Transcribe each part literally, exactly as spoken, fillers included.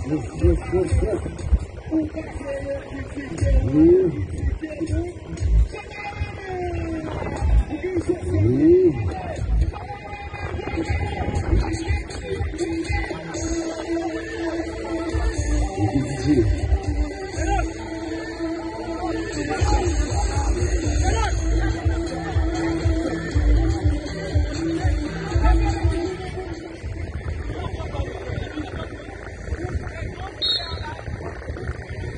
Yes, yes, yes, yes. Wi. Wi. Wi, D J.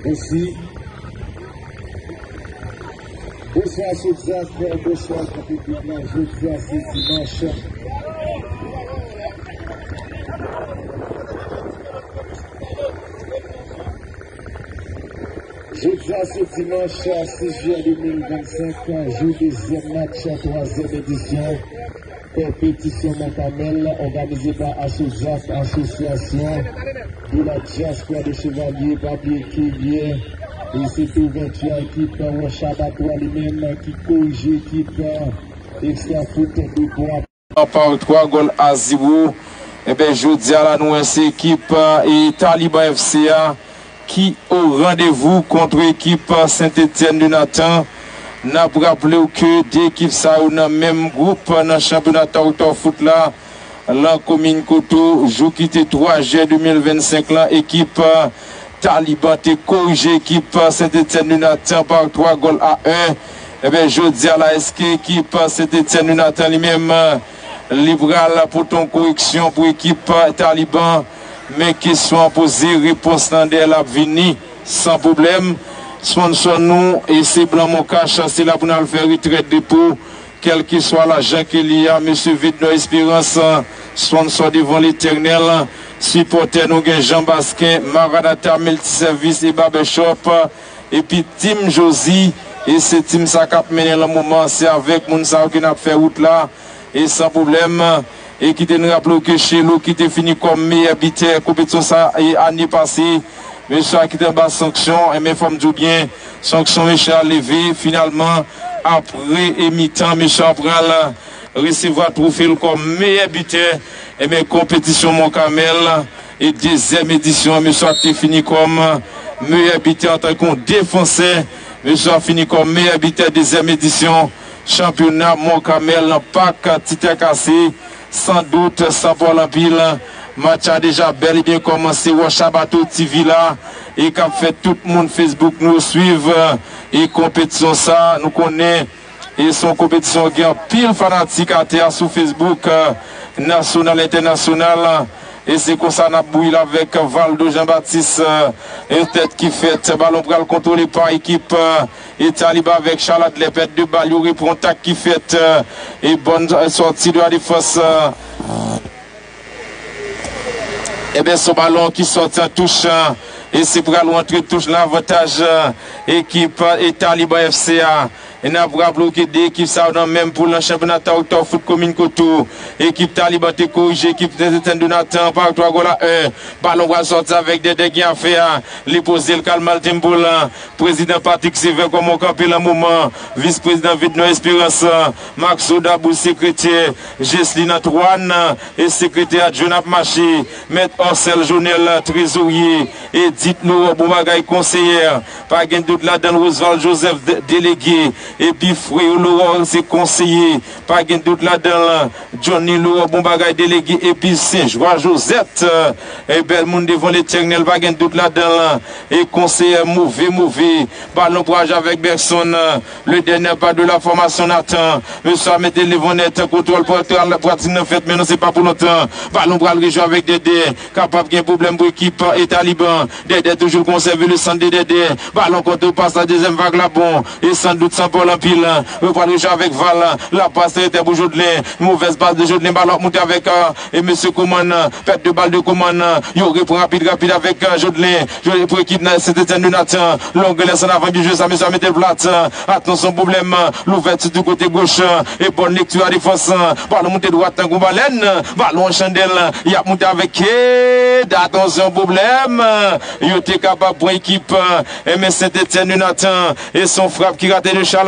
Mèsi. Bonswa Sodyak, bonswa tout ekip la. Jodi a se dimanch. Jodi a se dimanch sis jiyè de mil vennsenk, jou dezyèm match twazyèm edisyon konpetisyon Mont Carmel òganize pa Asojak, Asosyasyon de la Diaspora de Chevalier. Pa bliye ke yè e se te ouvèti a ekip Wòch Abatwa li menm ki korije ekip Ekstra Foot de Bwa. Par twa gòl a zewo. Enben, jodi a la, nou wè se ekip, e, Taliban F C a ki o randevou kont ekip Saint Etienne de Nathan. N ap raple w ke de ekip sa yo nan menm gwoup nan chanpyona Tawtò Foot la, lan komin Koto, jou ki te twa jiyè de mil vennsenk lan, ekip Taliban te korije ekip Saint Etienne de Nathan par twa gòl a en. Enben, jodi a la, èske ekip Saint Etienne de Nathan li menm, li pral pote yon koreksyon pou ekip Taliban? Men kesyon an poze, repons lan dèyè l ap vini san pwoblèm. Sponsò nou, e se Blan Moncash, se la pou n al fè retrèt depo. Kèlkeswa lajan ke li a, mesye Vidnò Esperans, sponsò devan Letènèl, sipòtè nou gen Jan Basken, Maranatha Multiservice et Barbershop, epi Team Josie, e se team sa k ap mennen lan moman, se avèk moun sa yo ke n ap fè wout la, e san pwoblèm, e kite n raple w ke Chelo ki te fini kòm meyè bitè konpetisyon sa, e ane pase, mesye a ki te anba sanksyon, enben fò m di w byen, sanksyon mesye a leve, finalman, apre e mitan, mesye a pral resevwa twofe l kòm meyè bitè, enben konpetisyon Mont Carmel, e dezyèm edisyon, mesye a te fini kòm meyè bitè antanke yon defansè, mesye a fini kòm meyè bitè dezyèm edisyon chanpyona Mont Carmel nan pak Ti Tè Kase. San dout, san pale anpil, match la deja bèl e byen kòmanse. Wòch Abatwa T V la, e k ap fè tout moun Facebook nou yo swiv, e konpetisyon sa, nou konnen, e se yon konpetisyon ki gen anpil fanatik atè a sou Facebook, e, nasyonal, entènasyonal, e se konsa n ap bouyi l avèk Valdo Jean Baptiste, e, yon tèt ki fèt, balon pral kontwole pa ekip, e, E Taliban avèk Charles Adler pèd de bal, yo repran tak ki fèt, e, e bòn, e, sòti de la defans, e, enben, se yon balon ki sòti an touch, e, e se pral rantre touch nan avantaj, e, ekip, e, Taliban F C a. E n ap raple w ke de ekip sa yo nan menm poul nan chanpyona Tawtò Foot komin Koto. Ekip Taliban te korije ekip Saint Etienne de Nathan pa twa gòl a en. Balon pral sòti avèk Dèdè gen afè a. Li poze l kal Maltin Boul. Prezidan Patrick Sylvain kòman w kanpe lan moman, vis prezidan Vidnò Esperans, Maxo Dabou sekretè, Jesline Antoine, e sekretè adjwen ap mache, mèt Orcel Jonel trezorye, Edith Laurent bon bagay konseyè, pa gen dout ladan l Rosval Joseph de- delege, epi Freyo Laurent se konseye, pa gen dout ladan l Johnny Laurent bon bagay delege, epi Senjwa Josette, e bèl moun devan Letènèl, pa gen dout ladan l. E konseyè move, move. Balon pral jwe avèk Bergson. Le dènyè pa de la fòmasyon Nathan. Mesye a mete l devan nèt. Kontwòl pratik nan fèt, men non, se pa pou lontan. Balon pral rejwe avèk Dèdè. Kapab gen pwoblèm pou ekip, e, Taliban. Dèdè toujou konsève le sant de Dèdè. Balon kontre pas la dezyèm vag la bon. E san dout, san pale anpil. Yo pral rejwe avèk Val. La pas rete pou Jodelin. Movèz pas de Jodelin. Balon ap moute avèk, e, E mesye Koman, pèt de bal de Koman, yo repran rapid, rapid avèk, e, Jodelin. Jodelin pou ekip nan Saint Etienne de Nathan. Long lès an avan, byen jwe sa, mesye a mete l plat. Atansyon, pwoblèm. Louvèti di kote goch. E bòn lekti a defans. Balon moute dwat tankou balèn. Balon an chandèl. Y ap moute avèk kèd. Atansyon, pwoblèm. Yo te kapab pran ekip, e, men Saint Etienne de Nathan. E se yon frap ki rate de Charles.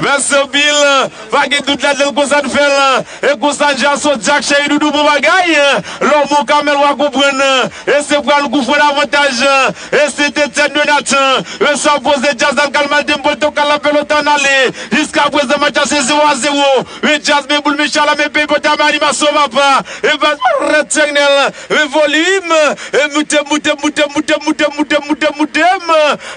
Mèsi anpil. Pa gen dout ladan l, konsa n fè l. E konsa Djaz Sodyak, cheri doudou, bon bagay. Lòmo Kamèl, w a konprann. E se pral kou fran avantaj. E se Etienne de Nathan. E sa poze Djaz al kalm al tempo, to kal la pelota n ale. Jiska prezan, match la se zewo a zewo. E Djaz men boul, men chala, men peyi pòt a men animasyon papa. E bas, Etènèl. E volim. E moute, moute, moute.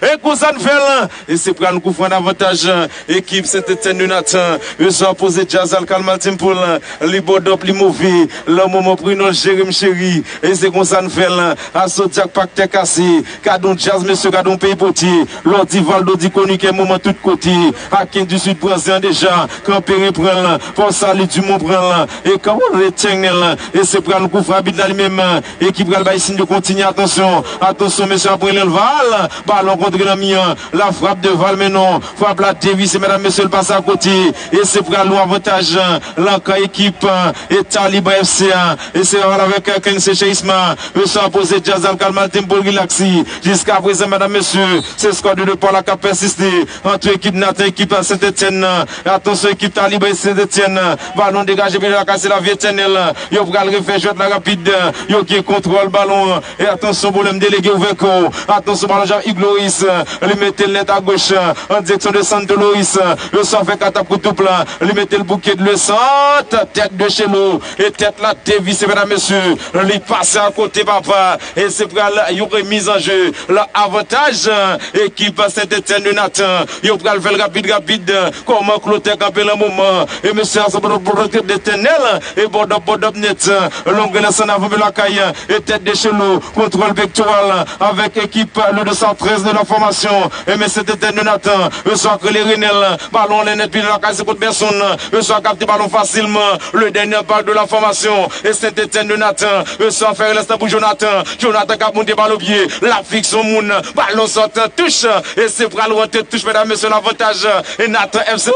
E konsa n fè l. E se pral kou fran avantaj. Ekip Saint-Étienne de Nathan. E sa poze Djaz al kalm al tempo. Li bòdòp, li move. Lan moman prenò, jere m cheri. E se konsa n fè l. A Sodyak, pa k tè kase. Gad on Djaz, mesye, gad on peyi pote. Lò di Valdo, di Konikè, moman tout kote. Aken di Sid pran zen an deja. Kanperen pran l. Fò Sali Dimon pran l. E kanperen Etènèl. E se pral kou fran, abit la li menm. E ki pral bay siy de kontinye. Atansyon. Atansyon, mesye, apre l, Val. Balon kontre nan mi an. La frap de Val, men non. Frap la devise, medam, mesye, l pase akote. E se pral yon avantaj. Lan kan ekip. E Taliban F C a. E se Val avèk Kense Cheisma. Mesye a poze Djaz al kalm al tempo, l rilaksi. Jiska prezan, medam, mesye, se skò de depa la k ap pèsiste ant ekip Nathan, ekip Saint-Étienne nan. Atansyon, ekip Taliban e Saint-Étienne nan. Balon degaje, men la kase la vi Etènèl. Yo pral refè jwèt la rapid. Yo gen kontwòl balon an. E atansyon, Bolèm delege ouvè kò. Atansyon, balon Jean Hugues Loris. Li mete l nèt agoch. An direksyon de Santo Loris. Le sang fè katap kout doub la. Li mete l bouke de le sant. Tèt de Chelo. E tèt la devise, medam, mesye. Li pase akote, papa. E se pral yon remiz an je. La avantaj, eh, ekip Saint-Étienne de Nathan. Yo pral fè l rapid, rapid. Kòman Clotaire kanpe lan moman. E mesye a, se bon, bon, bon, de tènèl. E bòdòp, bòdòp nèt. Long relans an avan, men lakay. E tèt de Chelo. Kontwòl vektoral. Avèk ekip le deux cent treize de la fòmasyon. E mesye Saint-Étienne de Nathan. Yo sa krele Renel. Balon anlè nèt, pile lakay se kot Berson. Yo sa kapte balon fasilman. Le dènye bal de la fòmasyon. E Saint-Étienne de Nathan. Yo sa fè relans pou Jonathan. Jonathan k ap moute bal o pye. L ap fikse yon moun. Balon sòti an touch. E se pral rantre touch, medam, mesye, lavantaj. E Nathan F C.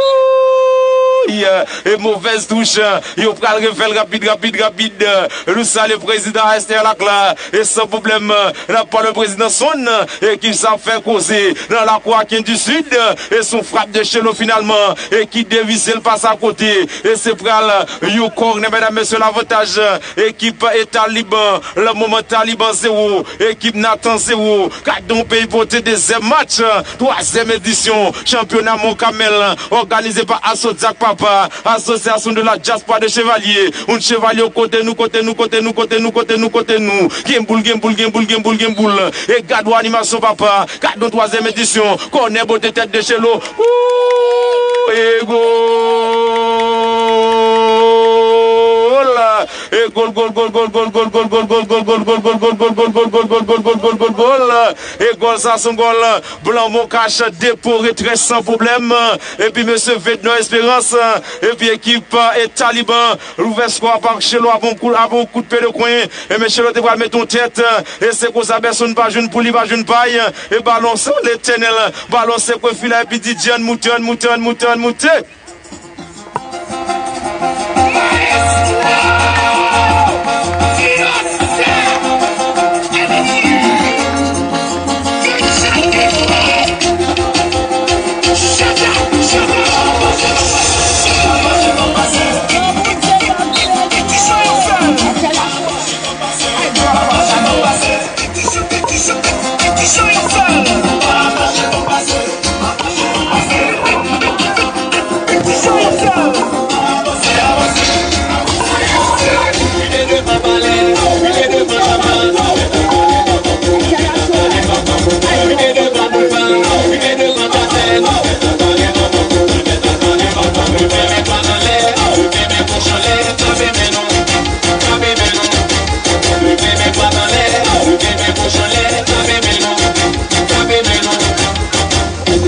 Ouy! E movèz touch. Yo pral refè l rapid, rapid, rapid. Nou salye prezidan Esther Lacla. E san pwoblèm, n ap pale prezidan Son, e ki sa fè koze nan lakou Aken di Sid, e se yon frap de Chelo finalman, e ki devise l pase akote, e se pral yon kònè, medam, mesye, lavantaj ekip e Taliban, le moman Taliban zewo, ekip Nathan zewo, gad yon peyi pote dezyèm match, twazyèm edisyon chanpyona Mont Carmel, òganize pa Asodiak Papa, Association de la Diaspora de Chevalier, yon chevalye kote nou, kote nou, kote nou, kote nou, kote nou, kote nou. Gen boul, gen boul, gen boul, gen boul, gen boul. E gad yon animasyon, papa. Gad yon twazyèm edisyon. Kònè bote tèt de Chelo. Ouh, e gòl. E gòl, gòl, gòl. E gòl sa se yon gòl. Blan Moncash, depo, retrè san pwoblèm. Epi mesye Vedno Esperans. Epi ekip, eh, Taliban. Louvè skò a pa Chelo avè yon kout, avè yon kout pye de kwen. E men Chelo te pral mete yon tèt. E se konsa Berson pa jwenn pou li, pa jwenn pay. E balon se Letènèl. Balon se kwe fila epi Didye ann moute, ann moute, ann moute, ann moute.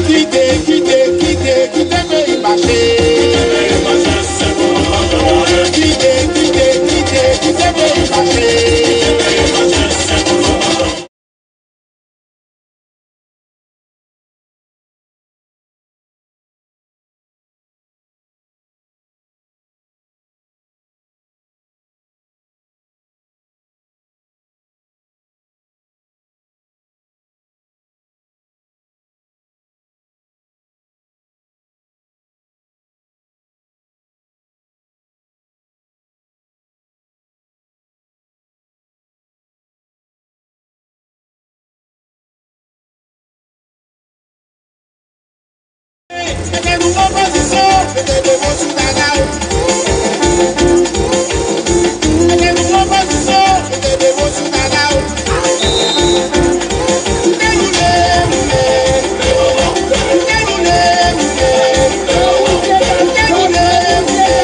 Kite, kite, kite, kite peyi mache. Kite, kite, kite, kite peyi mache. Mete nou an pozisyon, mete de mo sou taga w. Mete nou an pozisyon, mete de mo sou taga w. Dewoule, woule, dewoule, woule, dewoule, woule.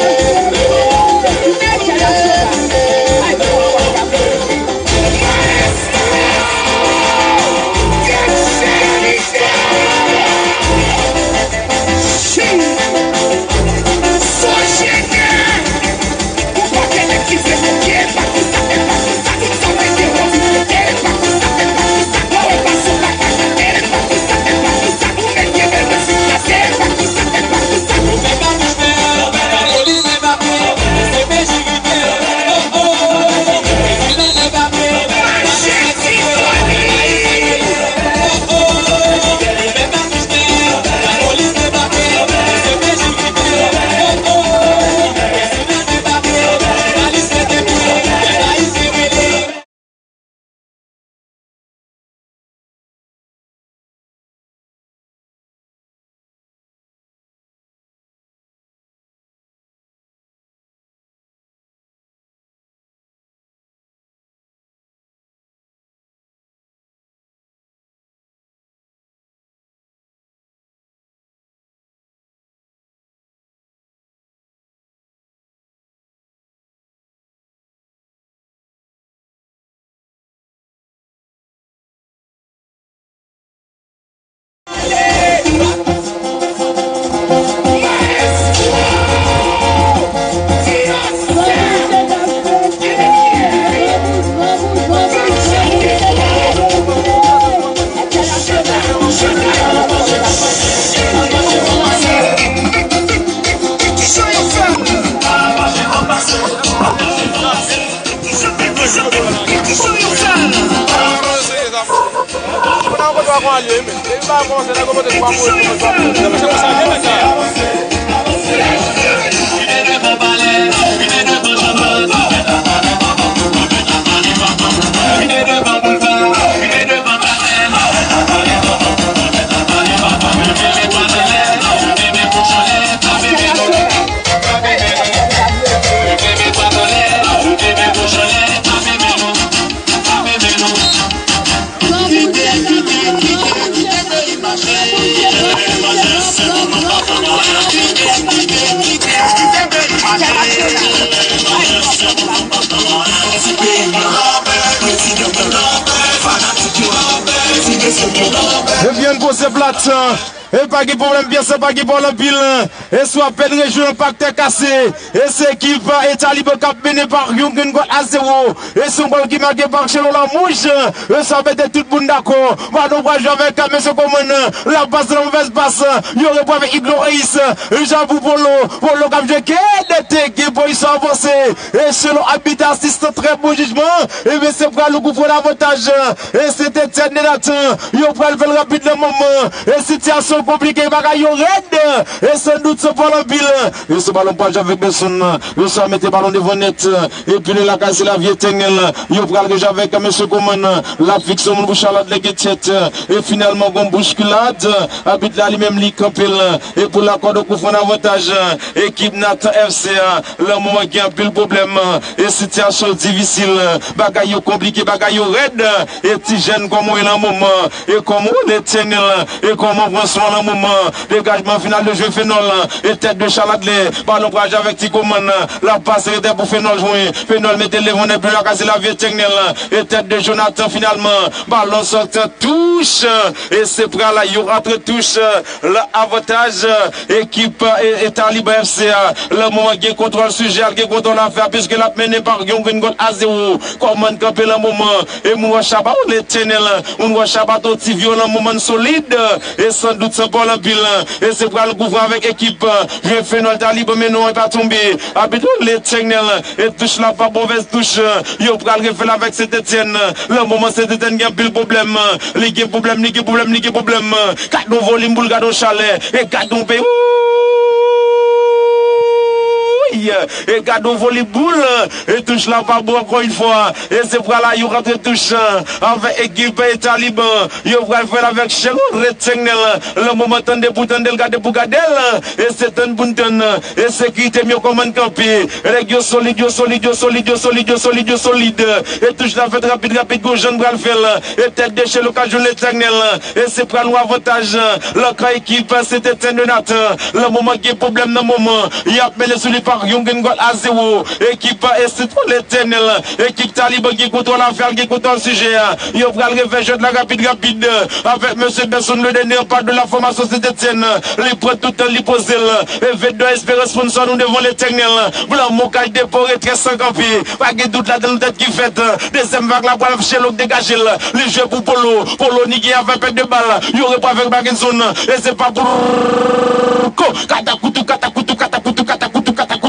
Ebyen, gwo se plat. E pa gen pwoblèm, pyès pa gen pwoblèm anpil. E sou apèn rejwe yon paktè kase. E se ekip, e Taliban k ap mennen pa yon grenn gòl a zewo. E se yon gòl ki make pa Chelo Lamouj. E sa mete tout moun dakò. Balon pral jwe avèk mesye Koman. La pas, la movèz pas. Yo repran avèk Igno Reis. Jan pou Polo. Polo k ap jwe kèt. Gen pozisyon avanse. E selon abit asistan, trè bon jijman. E mesye pral ouvri lavantaj. E se Etienne Nathan. Yo pral fè l rapid nan moman. E sitiyasyon konplike, bagay yo rèd. E san dout, san pale anpil. E se balon pral jwe avèk Benson. Yo sa mete balon devan nèt. Epi le lakay se la vye Etènèl. Yo pral rejwe avèk mesye Koman. L ap fikse moun pou Charlotte Legetyèt. E finalman, gon bouchkilad. Abit la li menm li kanpe l. E pou l akòde koufran avantaj. Ekip Nathan F C a. Lan moman gen anpil pwoblèm. E sitiyasyon difisil. Bagay yo konplike, bagay yo rèd. E ti jèn kòman w ye lan moman. E kòman w ye Etènèl. E kòman w pran swen lan moman. Degajman final de jwe Fenòl. E tèt de Charlotte lè. Balon pral jwe avèk ti Koman. L ap pase rete pou Fenòl jwe. Fenòl mete l devan nèt, pli lakay se la vye Etènèl. E tèt de Jonathan finalman. Balon sòti an touch. E se pral yo rantre touch. Lan avantaj ekip e, e Taliban F C a. Lan moman gen kontwòl sijè a, gen kontwòl afè a, piske l ap mennen pa yon grenn gòl a zewo. Koman kanpe lan moman. E moun wè Chaba, o Letènèl. Moun wè Chaba, ton ti vyolan, moman solid. E san dout, san pale anpil. E se pral kouvri avèk ekip. Jwe Fenòl Taliban, men non, e pa tonbe. Abit, o Letènèl. E touch la pa movèz touch. Yo pral refè l avèk Sentetièn. Lan moman Sentetièn gen anpil pwoblèm. Li gen pwoblèm, li gen pwoblèm, li gen pwoblèm. Gad yon volim boul, gad yon chalè. E gad yon peyi. Wouy! E gad yon volim boul. E touch la pa bon ankò yon fwa. E se pral la yo rantre touch. Avèk ekip e Taliban. Yo pral fè l avèk Chelo Letènèl. Lan moman tande pou tande l, gade pou gade l. E se tann pou n tann. E sekirite m yo kòman kanpe. Nèg yo solid, yo solid, yo solid, yo solid, yo solid, yo solid. E touch la fèt rapid, rapid, gon jan n pral fè l. E tèt de Chelo ka jwenn Letènèl. E se pral yon avantaj. Lan kan ekip Sentetièn de Nathan. Lan moman gen pwoblèm nan moman. Y ap mennen sou li pa yon grenn gòl a zewo. Ekip e se pou Letènèl. Ekip Taliban gen kontwòl afè a, gen kontwòl sijè a. Yo pral refè jwèt la rapid, rapid. Avèk mesye Benson, le dènye pa de la fòmasyon Sentetièn. Li pran tout tan, li poze l. E Vedò Esperans, sponsò nou devan Letènèl. Blan mokaj depo retrè san kanpe. Pa gen dout ladan l, tèt ki fèt. Dezyèm vag la pral Chelo k degaje l. Li jwe pou Polo. Polo ni gen avè pèt de bal. Yo repran avèk Bagenson. E se pa pou ko. Katakoutou, katakoutou, katakoutou, katakoutou, katakoutou.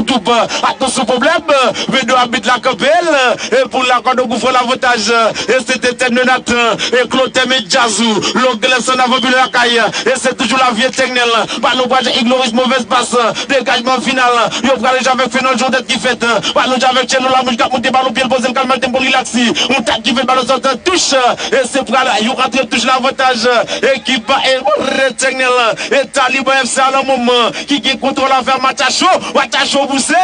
Atansyon pwoblèm. Vedò abit la kanpe l. E pou l akòde Goufran lavantaj. E se te tèt de Nathan. E Klotè met Djazou. Long lès an avan bil lakay. E se toujou la vye Etènèl. Balon pral Ignoris, movèz pas. Degajman final. Yo pral jwe avèk Fenòl, jwèt ki fèt. Balon jwe avèk Chelo Lamouj k ap monte balon pye l poze l kalm al tempo rilaksi. Yon tèt ki fèt balon sòti an touch. E se pral yon rantre touch lavantaj. Ekip e Etènèl. E Taliban F C a lan moman. Ki gen kontwòl afè Matacho. Matacho pouse l.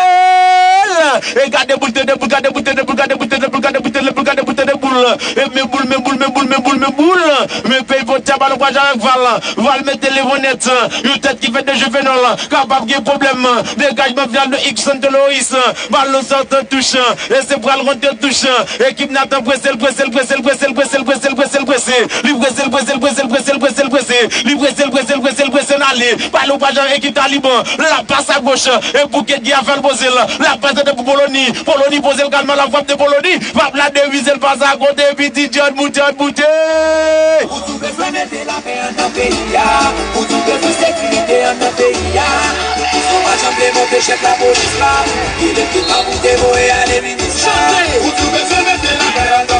E gade boul, tande boul, gade boul, tande boul, gade boul, tande boul, gade boul, tande boul, gade boul, tande boul. E men boul, men boul, men boul, men boul, men boul. Men peyi potè balon pral jwe avèk Val. Val mete l devan nèt. Yon tèt ki fèt de Juvenal. Kapab gen pwoblèm. Degajman final de Ixon de Loris. Balon sòti an touch. E se pral rantre touch. Ekip Nathan prese l, prese l, prese l, prese l, prese l, prese l, prese l, prese l, prese. Li prese l, prese l, prese l, prese l, prese l, prese. Li prese l, prese l, prese l, prese l, ale. Balon pral jwe ekip Taliban. La pas a goch. E Bouket gen afè l poze l. La pas tande pou Poloni. Poloni poze l kalman la frap de Poloni. Frap la devize l pase a kote epi ti John Mouton moute. Ou tou bezwen mete lapè an nan peyi a. Ou tou bezwen sekirite an nan peyi a. Ou tou pa janm vle monte chèf lapolis la. Ki lekip pa pou te voye ale minis la. Ou tou bezwen mete lapè an nan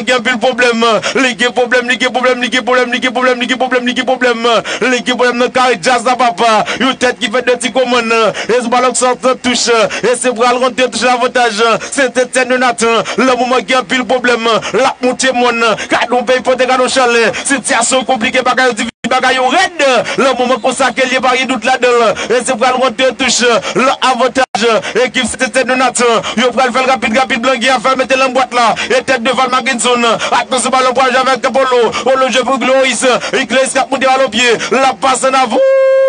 Gen anpil pwoblèm, li gen pwoblèm, li gen pwoblèm, li gen pwoblèm, li gen pwoblèm, li gen pwoblèm, li gen pwoblèm, li gen pwoblèm, li gen pwoblèm nan kare djaz la, papa. Yon tèt ki fè dèti komand, e sou balon k sòti nan touch, e se pral rantre touch lavantaj. Sentetièn Jonathan, nan moman gen anpil pwoblèm, l ap monte mòn, gade yon peyi pote, gade yon chalè, sitiyasyon konplike, bagay yo difisil. Bagay yo rèd, nan moman konsa ke l ye pa gen dout ladan l. E se pral rantre touch, nan avantaj ekip Sentetièn Jonathan. Yo pral fè l rapid, rapid, Blanguy a fè mete l nan bwat la. E tèt de Val Maginson. Atansyon, balon pral jwe avèk Polo. Polo jwe pou Igloris. Igloris k ap monte balon pye. L ap pase an avan.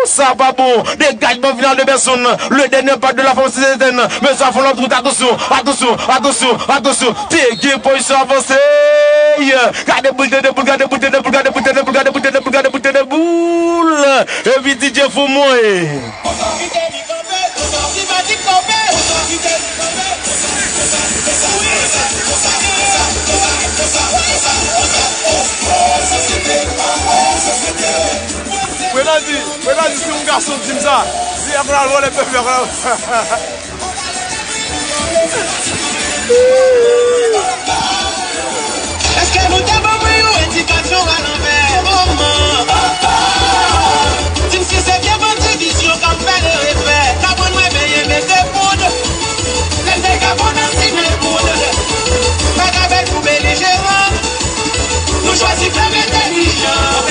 Sa pa bon. Degajman final de Berson. Le dènye pa de la fòs Sentetièn. Men sa fè l ap tout. Atansyon, atansyon, atansyon, atansyon. Te gen pozisyon avanse. Gade boul, tande boul, gade boul, tande boul, gade boul, tande boul, gade boul, tande boul, tande boul. Epi D J Fou mwen. Renaldi, Renaldi, se yon gason di m sa. Di a pral vòlè peyi a, pral. Èske nou te ban mwen yon endikasyon alanvè? Manman, di m si se vye bandi vizyon k ap fè le refè, k ap rann mwen veye mete poud. Lè m te ka konn an simen poud, pa ka bèl pou belijeran. Nou chwazi fè entèlijan.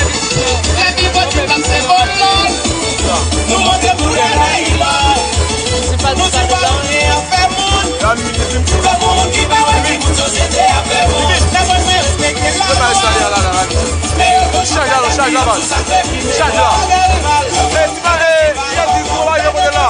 Lè pi pòt li pa se bòlòt. Nou monte pou lè la ila. Nou se pa moun ki ap fè moun. Tankou moun ki pa wè ki moun sosyete ap fè moun. Lè mwen mwen respekte la. Chaj la, chaj la, baz. Chaj la. E ti pa, e, Jezi, sou pa yo kote la.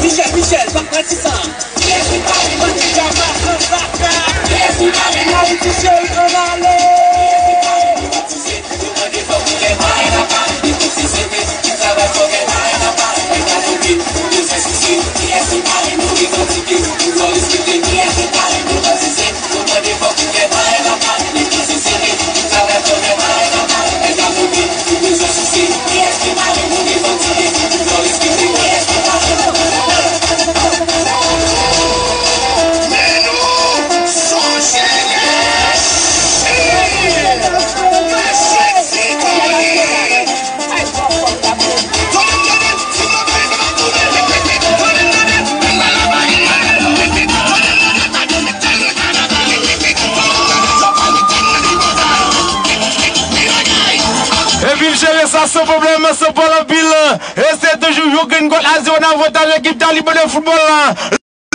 Michel, Michel, pa pran ti san. Ayiti cheri, ann ale. Epi l jere sa san pwoblèm, san pwoblèm anpil. E se toujou yon grenn gòl a zewo nan avantaj ekip Taliban de foutbòl la.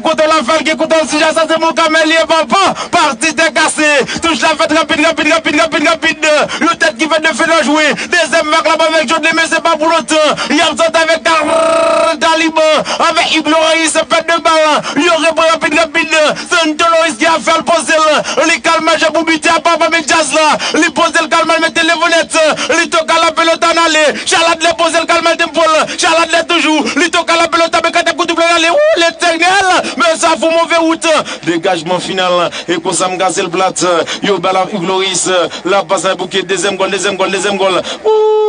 Kote l ap fè l, gen kote l sijè, sa se Mokamed li ye, papa. Pati tè kase. Touch la fèt rapid, rapid, rapid, rapid, rapid. Yon tèt ki fèt de Fedò jwe. Dezyèm vag la avèk Jodley, men se pa pou lontan. Y ap sòti avèk Tar-, Taliban. Avèk Igloris, pèt de bal. Yo repran rapid, rapid. Santo Loris ki ap fè l poze l. Li kal mache pou bite a papa, men djaz la. Li poze l kal mal mete levo nèt. Li toka la pelota ann ale. Chaladle poze l kal mal tempo l. Chaladle toujou. Li toka la pelota, men kate kout plen ann ale. Ou, Letènèl! Men sa fou move wout. Degajman final. E konsa m gaze l plat. Yo ba la Igloris. La pas nan bouke. Dezyèm gòl, dezyèm gòl, dezyèm gòl. Wouy!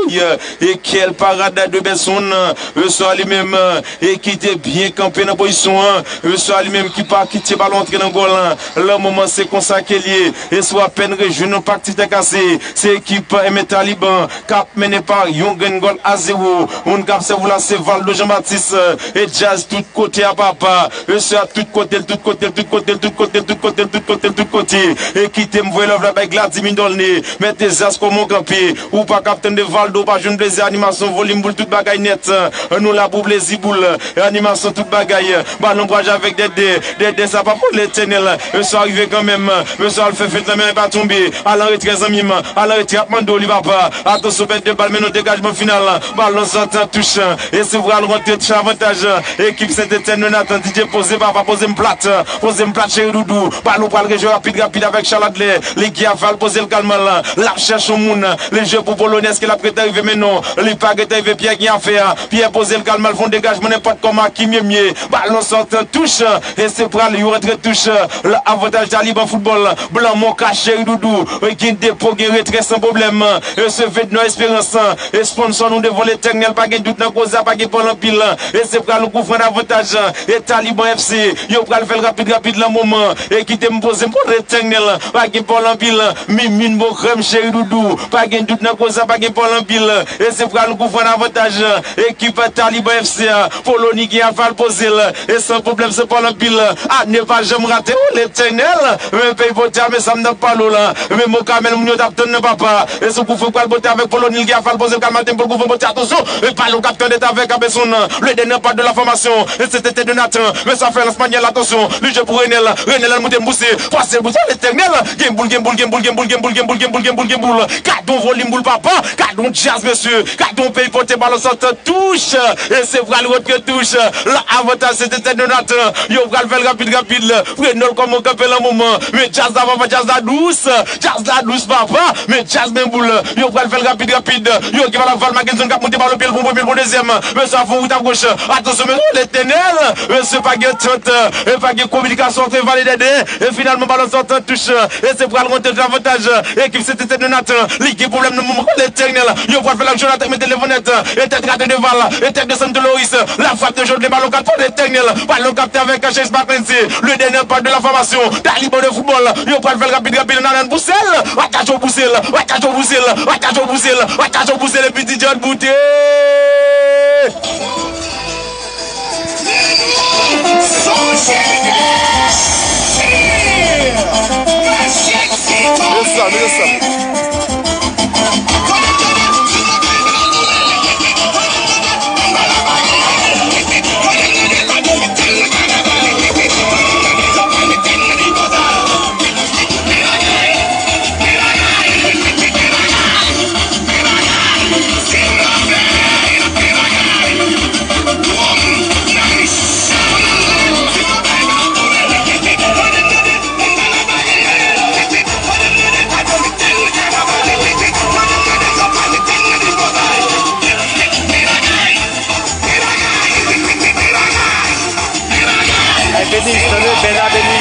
E kèl parad de Besson. Reswa li menm. E ki te byen kanpe nan pozisyon an. Reswa li menm ki pa kite balon antre nan gòl lan. Lan moman se konsa ke l ye. E sou apèn rejwenn yon pak ti tè kase. Se ekip Emen Taliban k ap mennen pa yon grenn gòl a zewo. Moun k ap sèvi w la se Valdo Jean Baptiste. E djaz tout kote a papa. Mesye a tout kote l, tout kote l, tout kote l, tout kote l, tout kote l, tout kote l, tout kote. E kite m voye love la bay Glady Mindolne. Mèt Ezras kòman w kanpe. Ou pa k ap tande Valdo pa Jwenn plezi, animasyon, volim, boul, tout bagay nèt. Nou la pou plezi, boul, animasyon, tout bagay. Balon pral jwe avèk Dèdè. Dèdè, sa pa pou Letènèl. Mesye a rive kanmenm. Mesye a al fè fent lan, men pa tonbe. Al an retrè, zanmi m. Al an retrè, ap mande w li, papa. Atansyon, pèt de bal, men nan degajman final. Balon sòti an touch. E se pral rantre touch avantaj. Ekip Sentetièn de Nathan, D J poze, papa, poze m plat. Poze m plat, cheri doudou. Balon pral rejwe rapid, rapid avèk Charles Adler. Li gen aval, poze l kalman. L ap chèche yon moun. Li jwe pou Polonèz, ke l ap gentan rive, men non. Li pa gentan rive, Pyè gen afè. Pyè poze l kalman, fè yon degajman nenpòt kòman, Kim Yemye. Balon sòti an touch. E se pral yon rantre touch. Avantaj Taliban foutbòl. Blan Monka, cheri doudou. Gen depo, gen retrè san pwoblèm. E se Vednò Esperans. E sponsò nou devan Letènèl, pa gen dout nan koze a, pa gen pòl anpil. E se pral yon koufran avantaj. E Taliban F C, yo pral fè l rapid, rapid lan moman. E kite m poze m pou Letènèl, pa gen pòl anpil. Mimin bon krèm, cheri doudou, pa gen dout nan koze a, pa gen pòl anpil. E se pral yon koufran avantaj. Ekip Taliban F C a, Poloni gen aval poze l. E san pwoblèm, se pòl anpil. A ne pa janm rate, o Letènèl. Men peyi pote a, men sa m t ap pale w la. Men mo kamèl moun yo t ap tann nan, papa. E sou koufran pral pote avèk Poloni, l gen aval poze l, kalmaten pou l koufran pote, atansyon. E pa lou k ap tann avèk Abeson. Le dènye pa de la fòmasyon. E se tete de Nathan. Men sa fè lans Manyèl, atansyon. Li jwe pou Renèl. Renèl al moute m bouse. Pase bouse, Letènèl. Gen boul, gen boul, gen boul. Gadon volim boul, papa. Gadon djaz, mesye. Gadon peyi pote, balon sòti an touch. E se pral rantre touch. La avantaj se tete de Nathan. Yo pral fè l rapid, rapid. Renèl kòman kanpe lan moman. Men djaz la, papa, djaz la dous. Djaz la dous, papa. Men djaz, men boul. Yo pral fè l rapid, rapid. Yo gen bal ap val, Makenson k ap moute balon, pye l pou premye, l pou dezyèm. Men sa fè wout a goch. Atansyon, men Letènèl. Mesye, pa gen tant. E pa gen kominikasyon ant Valè Dèdè. E finalman, balon sòti an touch. E se pral rantre avantaj. Ekip Sentetièn de Nathan. Li gen pwoblèm nan moman. Letènèl. Yo pral fè l ak Jonathan, mete l devan nèt. E tèt rate de Val. E tèt de Santo Loris. La frappe de Jodley, balon kapte, Letènèl. Balon kapte avèk Chase Mackenzie. Le dènye pa de la fòmasyon. Taliban de foutbòl. Yo pral fè l rapid, rapid. Nan, nan, bouse l. Atansyon, bouse l. Atansyon, bouse l. Atansyon, bouse l. Atansyon, bouse l. Epi D J boute. Mete sa, mete sa. Ay, Beni, tande, Bena Beni.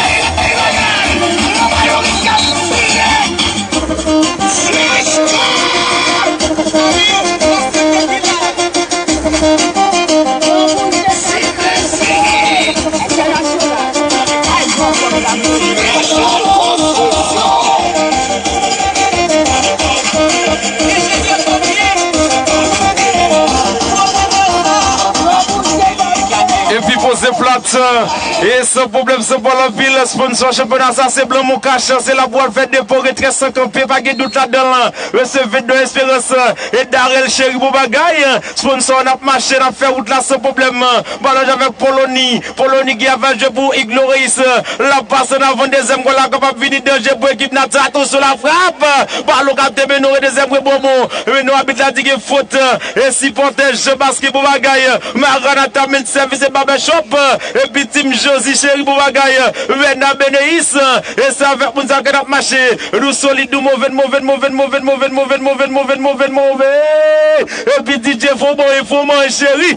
Epi poze plat, e san pwoblèm, san pòl anpil, sponsò chanpyona sa se Blan Moncash, se la pou al fè depo, retrè san kanpe, pa gen dout ladan l. Mesye Vedno Esperans, e Darel Cheri, bon bagay. Sponsò, n ap mache, n ap fè wout la san pwoblèm. Balon jwe avèk Poloni. Poloni ki ap jwe pou Igloris. L ap pase nan avan dezyèm gòl la, kapab vini danje pou ekip Nathan. Atansyon, la frap. Balon kapte, men non, dezyèm rebon. Men non, abit la di gen fot. E sipòtè Jean Basquet, bon bagay. Maranatha, men sèvis e Barbershop. Epi Team Josie Cheri, bon bagay. Rena Beneis. E se avèk moun sa ke n ap mache. Nou solid, nou move, move, move. Epi D J fò bon, e fò man, cheri.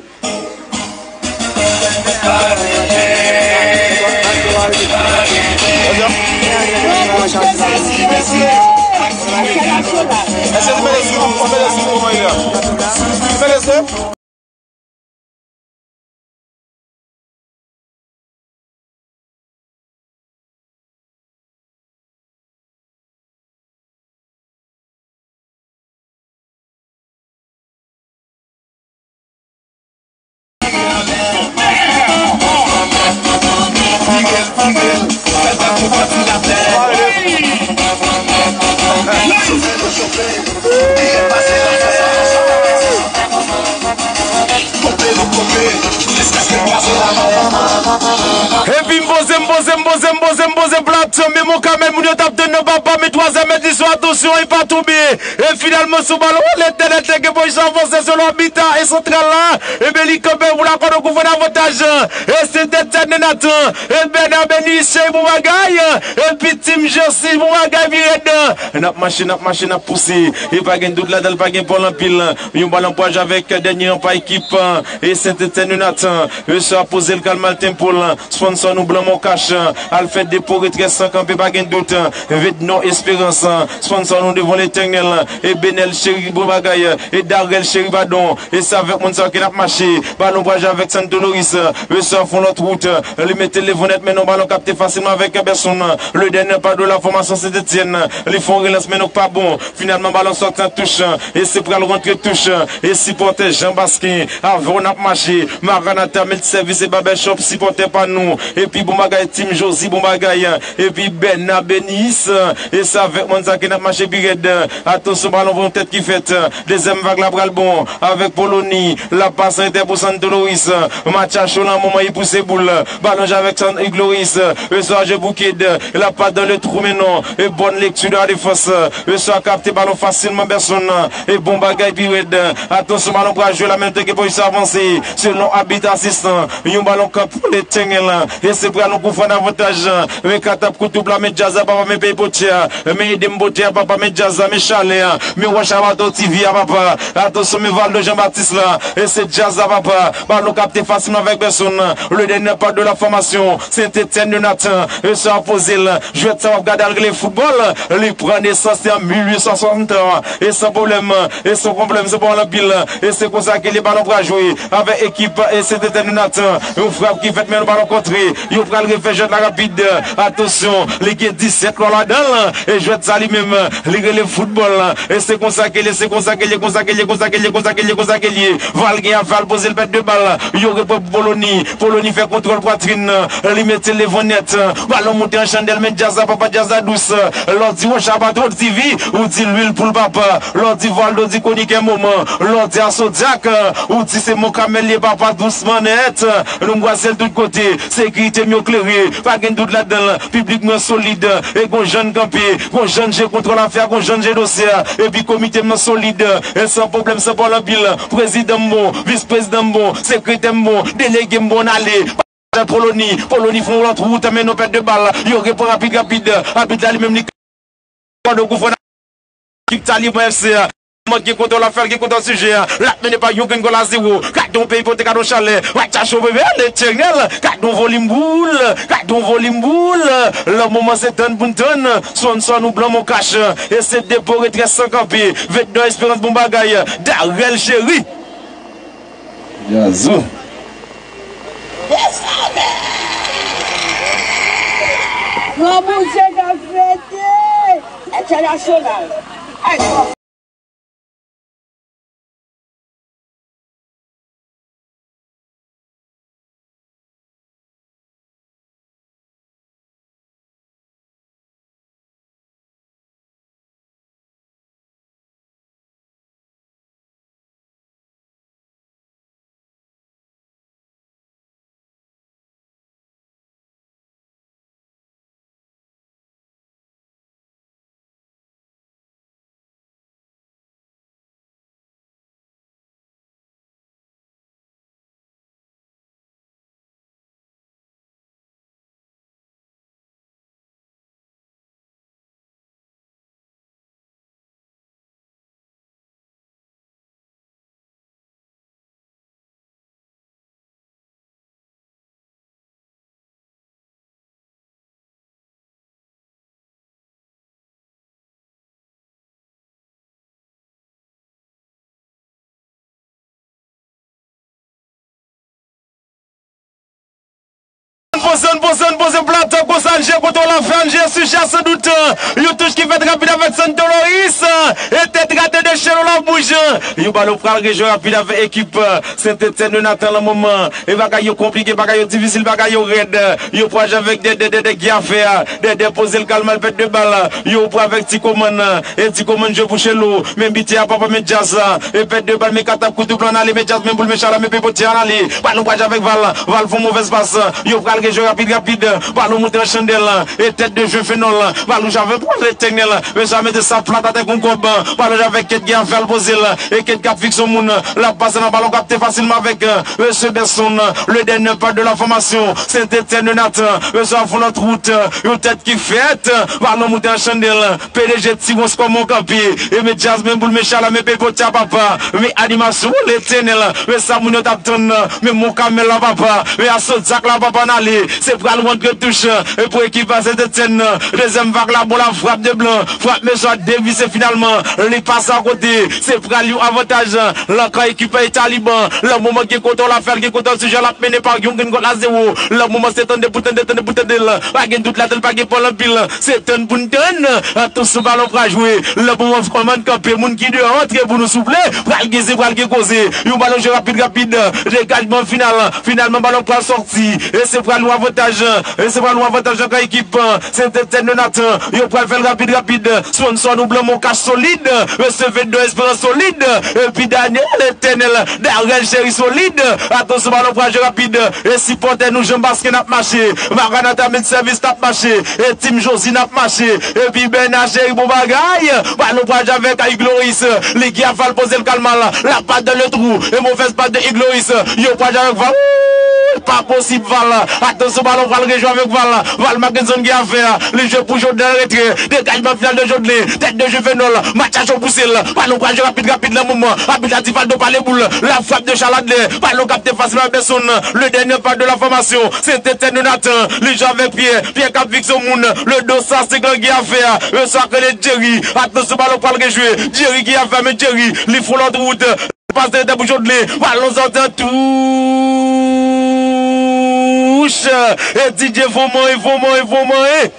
Epi m poze, m poze, m poze, m poze, m poze plato. Men Mon Kamèl, moun yo t ap tann nan papa, men twazyèm edisyon, atansyon, e pa tonbe. E finalman, sou balon, Letènèl te gen pozisyon avanse selon abita e santral la. Ebyen, li kanpe pou lakòd, kou fè avantaj. E se Etienne Nathan. E Bernard Benis, bon bagay. Epi Tim Josi, bon bagay, pi rèd. N ap mache, n ap mache, n ap pouse. E pa gen dout ladan l, pa gen pòl anpil. Yon balon pou al jwe avèk dènye ranpa ekip, e Saint Etienne Nathan. Resevwa poze l, Kalmal Temple. Sponsò nou Blan Moncash. Al fè depo retrè san kanpe, pa gen dout. Vednò Esperans. Sponsò nou devan Letènèl. E Benel Cheri, bon bagay. E Darel Cheri, padon. E se avèk moun sa yo ke n ap mache. Balon pou al jwe avèk Santo Loris. Resevwa fè yon lòt wout. Li mete l devan nèt, men non, balon kapte fasilman avèk Berson. Le dènye pa de la fòmasyon Saint Etienne. Li fè yon relans, men non, pa bon. Finalman, balon sòti an touch. E se pral rantre touch. E sipòtè Jean Basquin. Avè w n ap mache. Maranatha Multisèvis e Barbershop, sipòtè pa nou. Epi bon bagay, Tim Josi, bon bagay. Epi Bernard Benis. E se avèk moun sa ke n ap mache pi rèd. Atansyon, balon pran tèt ki fèt. Dezyèm vag la pral bon. Avèk Poloni. L ap pase entè pou Santo Loris. Matcha cho nan moman li pouse boul. Balon jwe avèk San Igloris. Resevwa jwe pou Kid. L ap pase dan le trou, men non. E bòn lekti de la defans. Resevwa kapte balon fasilman, Berson. E bon bagay, pi rèd. Atansyon, balon pral jwe la, men te gen pozisyon avanse. Selon abit asistan. Yon balon kanpe pou Letènèl. E se pral yon koufran avantaj. Men katap kout ou pla, men djaz la, papa, men peyi potyè. Men ede m potyè, papa, men djaz la, men chalè. Men wòch a bato T V a, papa. Atansyon, men Valdo Jean Baptiste la. E se djaz la, papa. Balon kapte fasilman avèk Berson. Le dènye pa de la fòmasyon. Saint Etienne de Nathan. E sa poze l. Jwèt sa w ap gade al regle foutbòl. Li pran nesans an mil uit san swasanntwa. E san pwoblèm. E san pwoblèm, se bon anpil. E se konsa ke le balon pral jwe. Avèk ekip e Saint Etienne de Nathan. Yon frap ki fèt, men yon balon kontre. Yo pral refè jwèt la rapid. Atansyon, li gen disèt lwa ladan l. E jwèt sa li menm, li rele foutbòl. E se konsa ke li, se konsa ke li, konsa ke li, konsa ke li, konsa ke li, konsa ke li. Valgen a fè al poze l pèt de bal. Yo repran pou Poloni. Poloni fè kontwòl pwatrin. Li mete l devan nèt. Balon moute an chandèl, men djaz la, papa, djaz la dous. Lè w di Wòch a bato T V, ou di lwil poul papa. Lè w di Valdo di konikè moman. Lè w di Asodyak, ou di se Mon Kamèl li ye, papa, dousman nèt. Nou bwase l tout kote. Sekirite m yo klere. Pa gen dout ladan l. Piblik mwen solid. E gon jan n kanpe. Gon jan n jere kontwòl afè a, gon jan n jere dosye a. Epi komite m nan solid. E san pwoblèm, san pale anpil. Prezidan m bon. Vis prezidan m bon. Sekretè m bon. Delege m bon, n ale. Poloni, Poloni fè yon lòt wout, men non, pèt de bal. Yo repran rapid, rapid. Abit la li menm li kòde kou fò nan ekip Taliban F C. Mank gen kontwòl afè, gen kontwòl sijè. L ap mennen pa yon grenn gòl a zewo. Gade yon peyi pote, gade yon chalè. Matcha cho bebe, Letènèl. Gade yon volim boul. Gade yon volim boul. Lè moman se tann pou n tann. Sponsò nou Blan Moncash. E se depo retrè san kanpe. Vednò Esperans, bon bagay. Darel Cheri. Jazou. Gran Bondye k ap fete entènasyonal. Ay, Poze, poze, poze plat, konsa, Alger, kote w la fè, Alger, sijè, san dout. Yon touch ki fèt rapid avèk Santo Loris. E tèt rate de Chelo la bouj. Yon balon pral rejwe rapid avèk ekip Sentetièn de Natan nan moman. E bagay yo konplike, bagay yo difisil, bagay yo rèd. Yo pral jwe avèk Dèdè, Dèdè ki afè. Dèdè poze l kalm al pèt de bal. Yo pral avèk Ti Komann. E Ti Komann jwe pou Chelo. Men bitè a papa men Djaz. E pèt de bal men katap kout plan ale men Djaz men boul men chala men pipotye an ale. Balon pral jwe avèk Val. Val fè yon movèz pas. Yo pral rejwe rapid rapid. Balon moute nan chandèl. E tèt de jwe Fenòl. Balon jwe avèk Etènèl. Mesye a mete sa plat atè kon kòb. Balon jwe avèk Kèt gen afè al poze l. E Kèt k ap fikse yon moun. L ap pase nan balon kapte fasilman avèk Mesye Besson, le dènyè pa de la fòmasyon. Sentetièn de Natan. Mesye a fè yon lòt wout. Yon tèt ki fèt. Balon moute an chandèl. P D G ti wons kòman w kanpe. E men Djaz, men boul, men chala, men pepotya papa. Men animasyon, Letènèl. Men sa moun yo t ap tann. Men mon kamèl la papa. Men a Zodiak la papa n ale. Se pral rantre touch. E pou ekip a Sentetièn. Dezyèm vag la, bon la frap de blan. Frap mesye a devise finalman. Li pase akote. Se pral yon avantaj. Nan kan ekip a Taliban. Lè moman gen kontwòl afè l, gen kontwòl sijè l ap mennen pa yon grenn gòl a zewo. Lè moman se tande pou tande, tande pou tande l. Pa gen dout ladan l, pa gen pòl anpil. Se tann pou n tann. Atansyon balon pral jwe. Lè moman kòmann kanpe, moun ki deyò antre pou nou souple. Pral gen ze, pral gen koze. Yon balon jwe rapid, rapid. Degajman final. Finalman balon pral sòti. E se pral yon avantaj. E se pral yon avantaj nan kan ekip Sentetièn de Natan. Yo pral fè l rapid, rapid. Sponsò nou blan mon kach solid. Mesye Vedon Esperans solid. Epi Daniel Etènèl. Darel Cheri solid. Atansyon balon pral jwe rapid. E sipòtè nou Jan Basken ap mache. Maranata Med Sèvis t ap mache. E Tim Josi n ap mache. Epi Bèna Cheri bon bagay. Balon pral jwe avèk Igloris. Li ki afè l poze l kalm al. La pat dan le twou. E movèz pas de Igloris. Yo pral jwe avèk Val. Pa posib Val. Atansyon balon pral rejwe avèk Val. Val Mackenson gen afè. Li jwe pou Jodlin an retrè. Degajman final de Jodlin. Tèt de jwe Fenòl. Match a cho pouse l. Balon pral jwe rapid, rapid nan moman. Abit la di Valdo pale boul. La frap de Charles Adler. Balon kapte fasil pa Besson. Le dènyè pa de la fòmasyon. Sentetièn de Natan. Li jwe avèk Pyè. Pyè k ap fikse yon moun. Le do sa se gang gen afè. Mesye a k rele Jerry. Atansyon balon pral rejwe. Jerry gen afè men Jerry. Li fè yon lòt wout. Pase tèt pou Jodlin. Balon sòti an touch. E Didier Voman, e Voman, e Voman, e.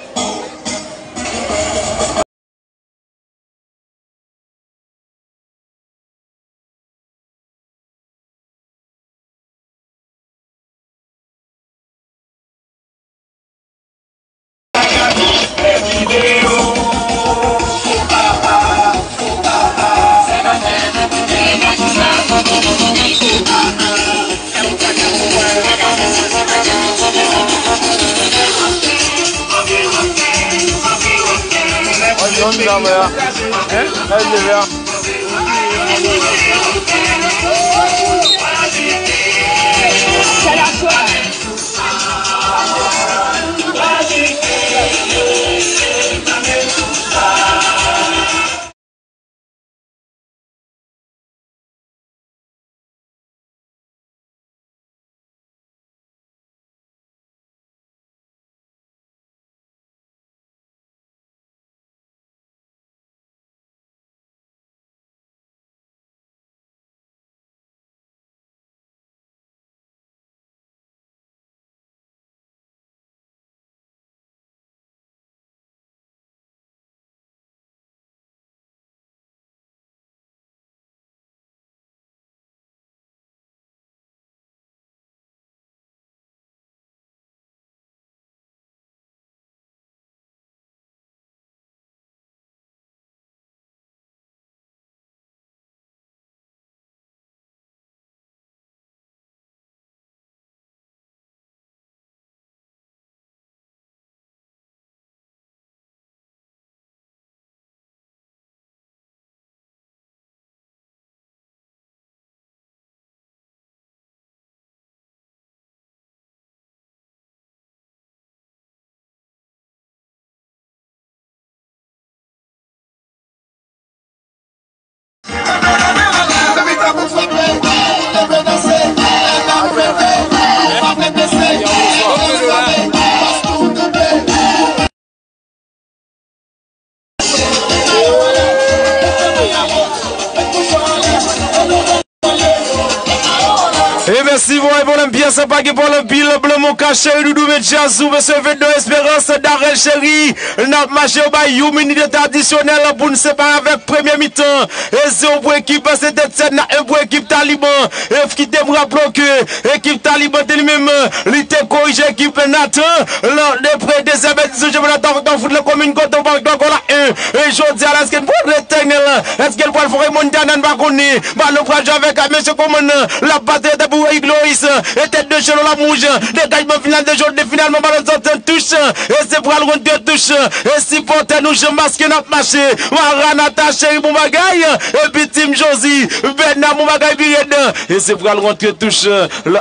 Mèsi, voye pwoblèm pyès, pa gen pwoblèm pil, Blan Monka, Cheri Doudou, Medjazou, mesye Vedon, Esperans, Darel, Cheri, n ap mache, yo bay yon minit de tradisyonèl pou n separe avèk premye mitan. E zewo pou ekip Sentètyèn, en pou ekip Taliban. E kite m raple w ke ekip Taliban te li menm, li te korije ekip Nathan, lè de pre dezyèm edisyon chanpyona Tafoutan fout nan komin Koton Pòk Dòkò la en. E jodi a la, èske n pral retènèl? Èske l pral fè Montana? N pa konnen. Balon pral jwe avèk mesye Kòmann. L ap pase tèt pou Igloris. E tèt de Chelo Lamouj. Degajman final de jodi. Finalman, balon sòti an touch. E se pral rantre touch. E sipòtè nou Jan Maske n ap mache. Maranata, Cheri, bon bagay. Epi Tim Josi. Bèna, bon bagay, pi rèd. E se pral rantre touch.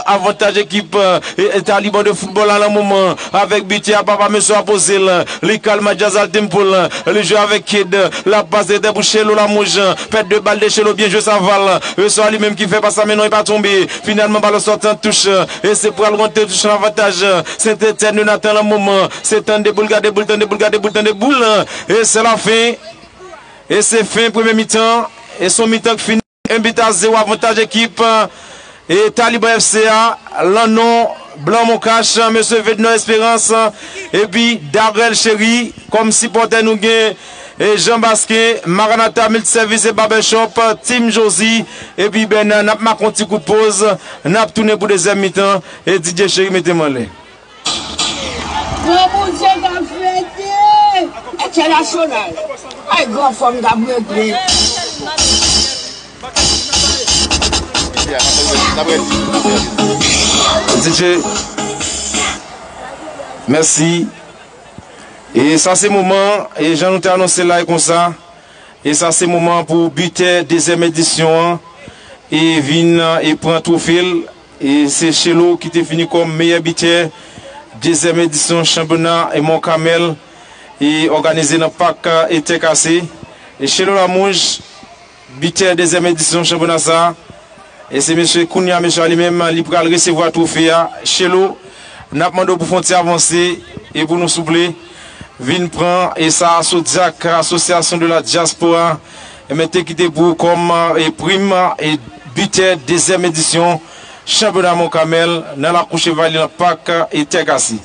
Avantaj ekip, e, e Taliban de foutbòl a nan moman. Avèk bitè a, papa mesye a poze l. Li kalm a Jazz al tempo l. Li jwe avèk Kid. L ap pase tèt pou Chelo Lamouj. Pèt de bal de Chelo, byen jwe Saval. Resò a li menm ki fè pas la, men non, li pa tonbe. Finalman, balon sòti an touch. E se pral rantre touch nan avantaj Sentètyèn de Nathan nan moman. Se tann de boul, gade boul, tann de boul, gade boul, tann de boul. E se lafen. E se fen premye mitan. E se yon mitan ki fini. En but à zéro, avantaj ekip, e, Taliban F C a, lan non Blan Moncash, mesye Vednor Esperans, epi Darel Chery, kòm sipòtè nou gen, e, Jean Basquet, Maranatha Multiservice et Barbershop, Team Josie, epi Bèna, n ap make yon ti kout poz, n ap tounen pou dezyèm mitan, e D J Chery mete m anlè. Gran Bondye k ap fete entènasyonal. Ay, gran fanm k ap regle. D J, mèsi. E sa se moman, e jan nou te anonse la, e konsa. E sa se moman pou bitè dezyèm edisyon an, e vin, e pran twofe l. E se Chelo ki te fini kòm meyè bitè dezyèm edisyon chanpyona e Mont Carmel, e òganize nan pak, e Tè Kase. E Chelo Lamouj, bitè dezyèm edisyon chanpyona sa. E se mesye kounye a, mesye a li menm, li pral resevwa twofe a. Chelo, n ap mande w pou fè yon ti avanse e pou nou souple vin pran e sa Asodyak, Association de la Diaspora, e mete kite pou ou kòm, e prim, e bitè dezyèm edisyon chanpyona Mont Carmel nan lakou Chevalye nan pak e Tè Kase.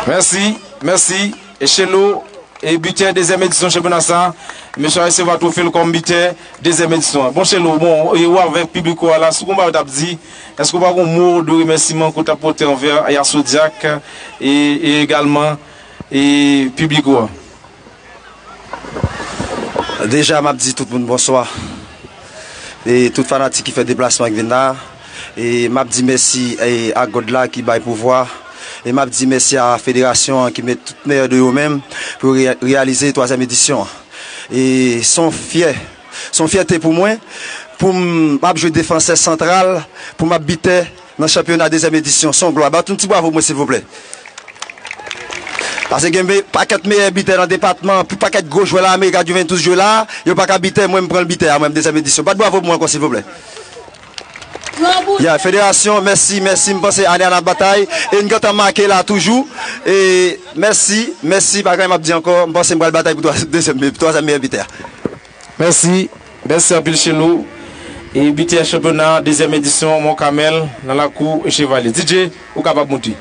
Mèsi, mèsi. E Chelo, e bitè dezyèm edisyon chanpyona sa, mesye a resevwa twofe l kòm bitè dezyèm edisyon an. Bon, Chelo, bon, e ou avèk piblik ou a la, si w gon bagay w t ap di, èske w pa gon mo de remèsiman ke w t ap pote anvè e Asodyak, e, e egalman, e piblik ou a? Deja, m ap di tout moun bonswa. E tout fanatik ki fè deplasman ki vin la. E m ap di mèsi, e, a God la ki bay pouvwa. E m ap di mèsi a federasyon an ki met tout meyè de yo menm pou re-, reyalize twazyèm edisyon an. E se yon fyè, se yon fyète pou mwen, pou m ap jwe defansè santral, pou m ap bitè nan chanpyona dezyèm edisyon. Se yon glwa. Bat yon ti bravo pou mwen, silvouplè. Paske gen pakèt meyè bitè nan depatman, pi pakèt gwo jwè la, Amerika Juventus jwe la, yo pa ka bitè, mwen m pran l bitè a, mwen m dezyèm edisyon. Bat bravo pou mwen ankò, silvouplè. Ya, federasyon, mèsi, mèsi, m panse ane a n ap batay, e n gentan make la toujou, e mèsi, mèsi, pa gen anyen m ap di ankò, m panse m pral batay pou twa-, dezyèm, twazyèm meyè bitè a. Mèsi. Mèsi anpil, Chelo. E bitè chanpyona dezyèm edisyon Mont Carmel nan lakou Chevalye. D J, ou kapab moute.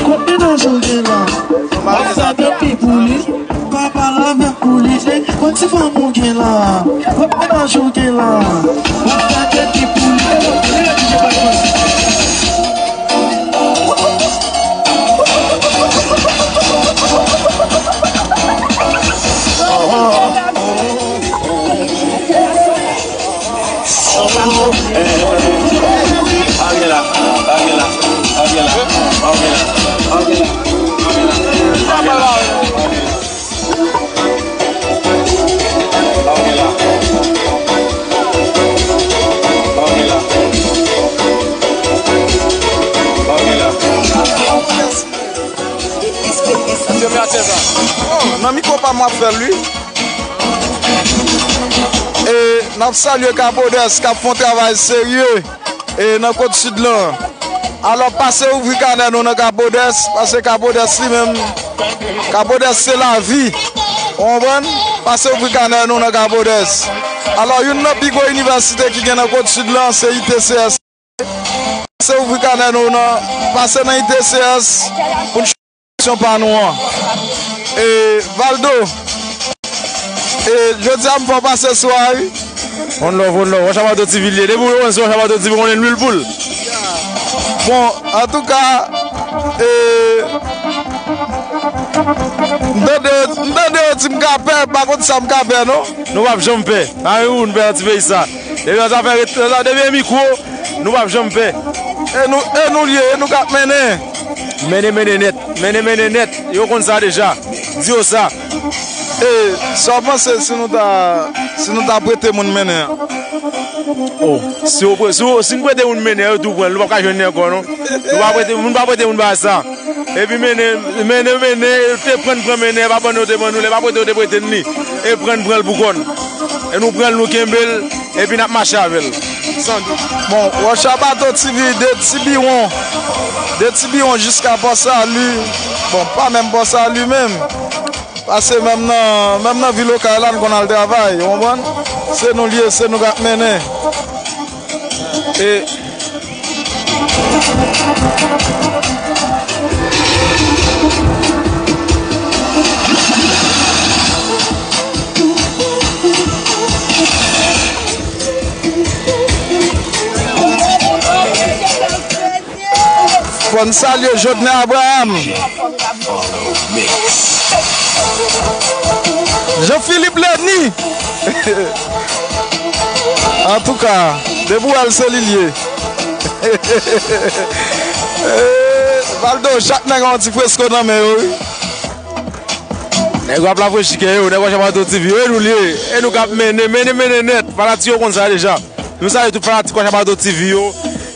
Kot mennaj ou gen la? Papa la mè pou li, se kon ti fanm ou gen la. Kot mennaj ou gen la? Papa la mè pou li. M ap fè l, wi. E n ap salye Kapodès k ap fè yon travay serye e nan Kot Sid lan. Alò, pase ouvri kanè nou nan Kapodès, paske Kapodès li menm, Kapodès se lavi. Ou konprann? Pase ouvri kanè nou nan Kapodès. Alò, youn nan pi gwo inivèsite ki gen nan Kot Sid lan, se I T C S. Pase ouvri kanè nou nan, pase nan I T C S pou n chwazi opsyon pa nou an. E, Valdo, e, jodi a m fè w pase sou a, wi. One love, one love. Wòch Abato T V l ye. Depi w wè se Wòch Abato T V, konnen lwil poul. Bon, antouka, e, m tande, m tande yo di m ka pè, m pa konn sa m ka pè, non. Nou p ap janm pè. Pa gen pou n pè nan ti peyi sa. Depi nan zafè ret-, nan za-, depi gen mikwo, nou p ap janm pè. E nou, e nou l ye, e nou k ap mennen. Mennen, mennen nèt. Mennen, mennen nèt. Yo konn sa deja. Di yo sa. E, sa w panse si nou ta, si nou ta prete moun mennen an? Oh, si w pre-, si w, si n prete moun mennen an, yo tou pran l. Nou p ap ka jwenn li ankò, non. Nou pa prete, moun pa prete moun bagay sa. Epi mennen, mennen, mennen, te pran, pran mennen, pa ban nou, te ban nou, lè pa prete, yo te prete n li. E pran, pran l pou kò n. E nou pran l, nou kenbe l, epi n ap mache avè l. San dout. Bon, Wòch Abato T V, de Tibiwon, de Tibiwon jiska Pò Sali. Bon, pa menm Pò Sali menm. Paske menm nan, menm nan vil Okay la, n konn al travay, ou konprann? Se nou l ye, se nou k ap mennen. E Fò n salye Jodner Abraham. Jean Philippe Leny. Antouka, depi w wè l se li l ye. Eh, Valdo, chak nèg an yon ti fresko nan men yo, wi. Nèg w ap lafrechi kè yo, nèg Wòch Abato T V yo, e nou l ye, e nou k ap mennen, mennen, mennen nèt. Fanatik yo konn sa deja. Nou salye tout fanatik Wòch Abato T V yo,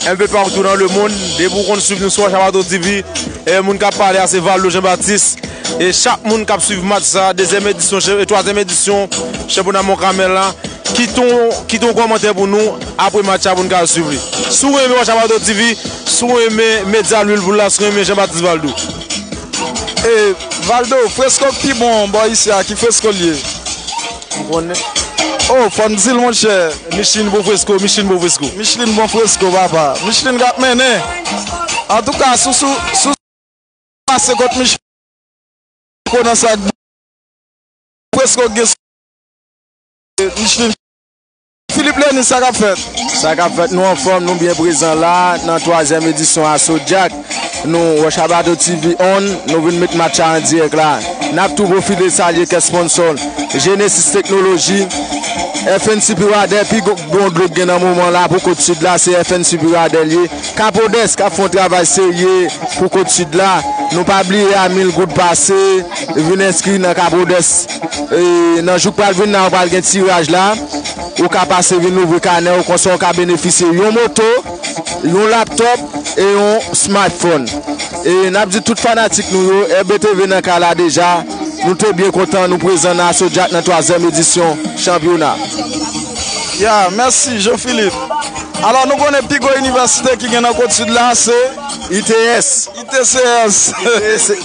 un peu partout dans le monde. Depi w konn swiv nou sou Wòch Abato T V, e moun k ap pale a se Valdo Jean Baptiste. E chak moun k ap swiv match sa, dezyèm edisyon, e twazyèm edisyon chanpyona Mont Carmel la, kite yon, kite yon kòmantè pou nou apre match sa pou n ka swiv li. Si w renmen Wòch Abato T V, si w renmen medya Lwil Poul la, si w renmen Jean Baptiste Valdo. E Valdo, fresko k pi bon bò isi a, ki fresko l ye? M konnen. Oh, fò n di l, monchè. Michelin bon fresko, Michelin bon fresko. Michelin bon fresko, papa. Michelin k ap mennen. Antouka, sou, sou, sou pase kont Michelin, fresko nan sa k bon. Fresko k gen sou Michelin. Philippe Leny, sa k ap fèt? Sa k ap fèt, nou anfòm, nou byen prezan la, nan twazyèm edisyon Aso Dyak. Nou, Wòch Abato T V on, nou vin met match la an dirèk la. N ap tou pwofite salye kèk sponsò, Genesis Teknoloji, F N C Pure Water, pi gwo, bon dlo k gen nan moman la pou Kot Sid la, se F N C Pure Water l ye. Kapodès k ap fè yon travay serye pou Kot Sid la. Nou pa bliye a mil goud pase, vin enskri nan Kapodès. E, nan jou k pral vin la, pral gen tiraj la. Ou ka pase vin louvri kanè w, konsa w ka benefisye yon moto, yon laptop e yon smartphone. E n ap di tout fanatik nou yo, R B T V nan kay la deja. Nou te byen kontan, nou prezan nan Aso Dyak nan twazyèm edisyon chanpyona. Ya, mèsi, Jean Philippe. Alò, nou konnen pi gwo inivèsite ki gen nan Kot Sid la, se I T S. I T C S.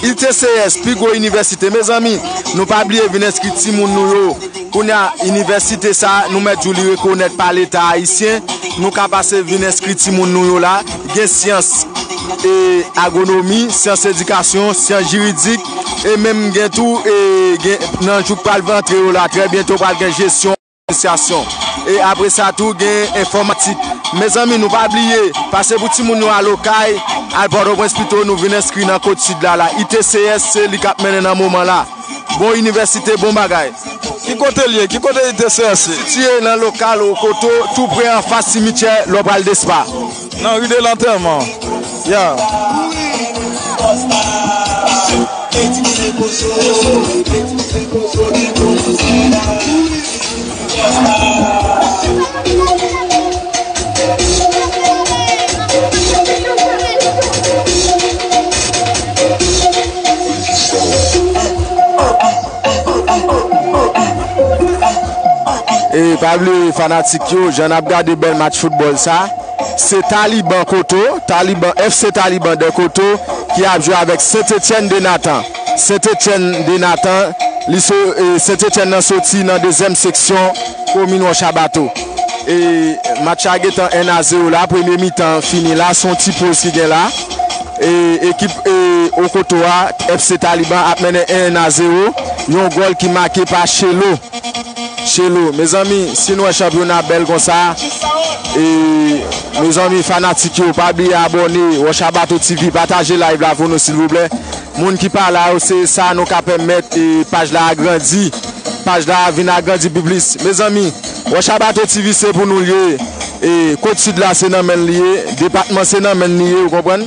I T C S, pi gwo inivèsite. Mezanmi, nou pa bliye vin enskri timoun nou yo. Kounye a, inivèsite sa, nou mèt di w li rekonèt pa Leta ayisyen. Nou ka pase vin enskri timoun nou yo la. Gen syans, e, agwonomi, syans edikasyon, syans jiridik, e menm gen tou, e, gen, nan jou k pral rantre yo la, trè byento pral gen jesyon, administrasyon. E apre sa tou, gen enfòmatik. Mezanmi, nou pa bliye, pase pou timoun yo al Okay, al Pòtoprens pito, nou vin enskri nan Kot Sid la, la. I T C S, se li k ap mennen nan moman la. Bon inivèsite, bon bagay. Ki kote l ye? Ki kote I T C S ye? Sitiye nan lokal Okoto, tou pre anfas simityè lè w pral Despa. Nan ri de lantèman. Ya. Pa bliye fanatik yo, jan n ap gade bèl match foutbòl sa, se Taliban Koto, Taliban, F C Taliban de Koto, ki ap jwe avèk Saint Etienne de Nathan. Saint Etienne de Nathan, li so, e, Saint Etienne nan soti nan dezyèm seksyon komin Wòchabato. E match la gentan en a zewo la, premye mitan fini la, se yon ti poz ki gen la. E ekip, e, Okoto a, F C Taliban, ap mennen en a zewo, yon gòl ki make pa Chelo. Chelo, mezanmi, si n wè chanpyona bèl konsa, e, mezanmi, fanatik yo, pa bliye abòne, Wòchabato T V, pataje live la pou nou, silvouplè. Moun ki pa la yo, se sa nou ka pèmèt, e, paj la agrandi. Paj la vin agrandi pi plis. Mezanmi, Wòchabato T V se pou nou l ye. E, Kot Sid la se nan men l li ye. Depatman se nan men l li ye, ou konprann?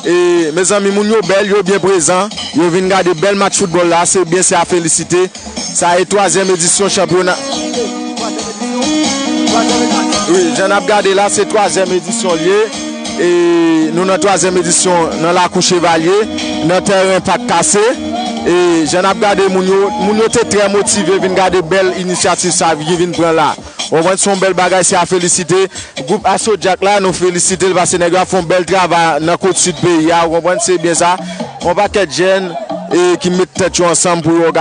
E, mezanmi, moun yo bèl, yo byen prezan. Yo vin gade bèl match foutbòl la. Se byen, se a felisite. Sa e twazyèm edisyon chanpyona. Wi, jan n ap gade la, se twazyèm edisyon l ye. E nou nan twazyèm edisyon nan Lakou Chevalye, nan tèren Pak Kase. E jan n ap gade moun yo, moun yo te trè motive vin gade bèl inisyativ sa ki vin pran la. Ou konprann, se yon bèl bagay, se a felisite. Gwoup Aso Dyak la, nou felisite l paske nèg yo ap fè yon bèl travay nan Kot Sid peyi a, ou konprann, se byen sa. Yon pakèt jèn, e, ki met tèt yo ansanm pou yo.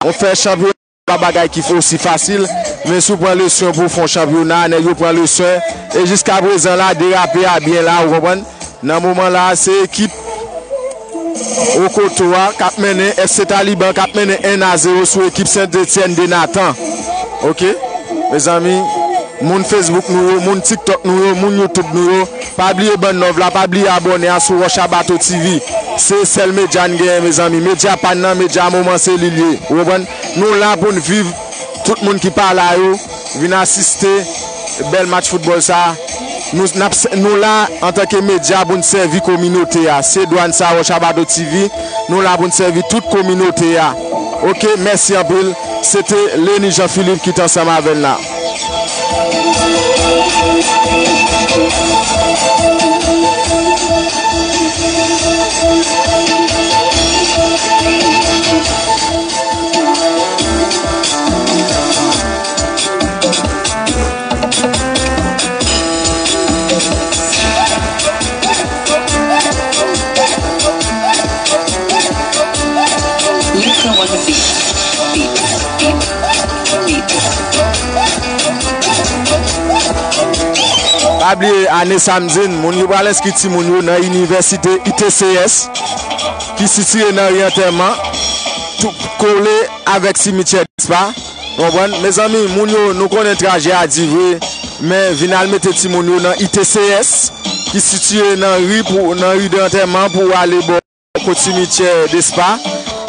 Yon fè chanpyona pa bagay ki osi fasil, men si w pran leson pou w fè yon chanpyona, nèg yo pran leson, e jiska prezan la, derape a byen la, ou konprann? Nan moman la, se ekip Okoto a k ap mennen, F C Taliban k ap mennen en a zewo sou ekip Saint Etienne de Nathan. Oke? Mezanmi, moun Facebook nou yo, moun TikTok nou yo, moun YouTube nou yo, pa bliye ban n love la, pa bliye abòne a sou Wòchabato T V. Se sèl medya n genyen, mezanmi. Medya pa n nan, medya moman se li l ye. Ou konprann? Nou la pou n viv. Tout moun ki pa la yo, vin asiste bèl match foutbòl sa. Nou, n ap s-, nou la antanke medya pou n sèvi kominote a. Se dwa n sa, Wòchabato T V. Nou la pou n sèvi tout kominote a. Oke, mèsi anpil. Se te Lenny Jean Philippe ki t ansanm avè n la. Listen one beat. Beat. Beat. Beat. Pa bliye, ane samdi, moun yo pral enskri timoun yo nan inivèsite I T C S, ki sitiye nan ri antèman, tou kole avèk simityè Despa. Konprann? Mezanmi, moun yo, nou konnen trajè a di vre, men vin al mete timoun yo nan I T C S, ki sitiye nan ri pou, nan ri de antèman pou ale bò kot simityè Despa.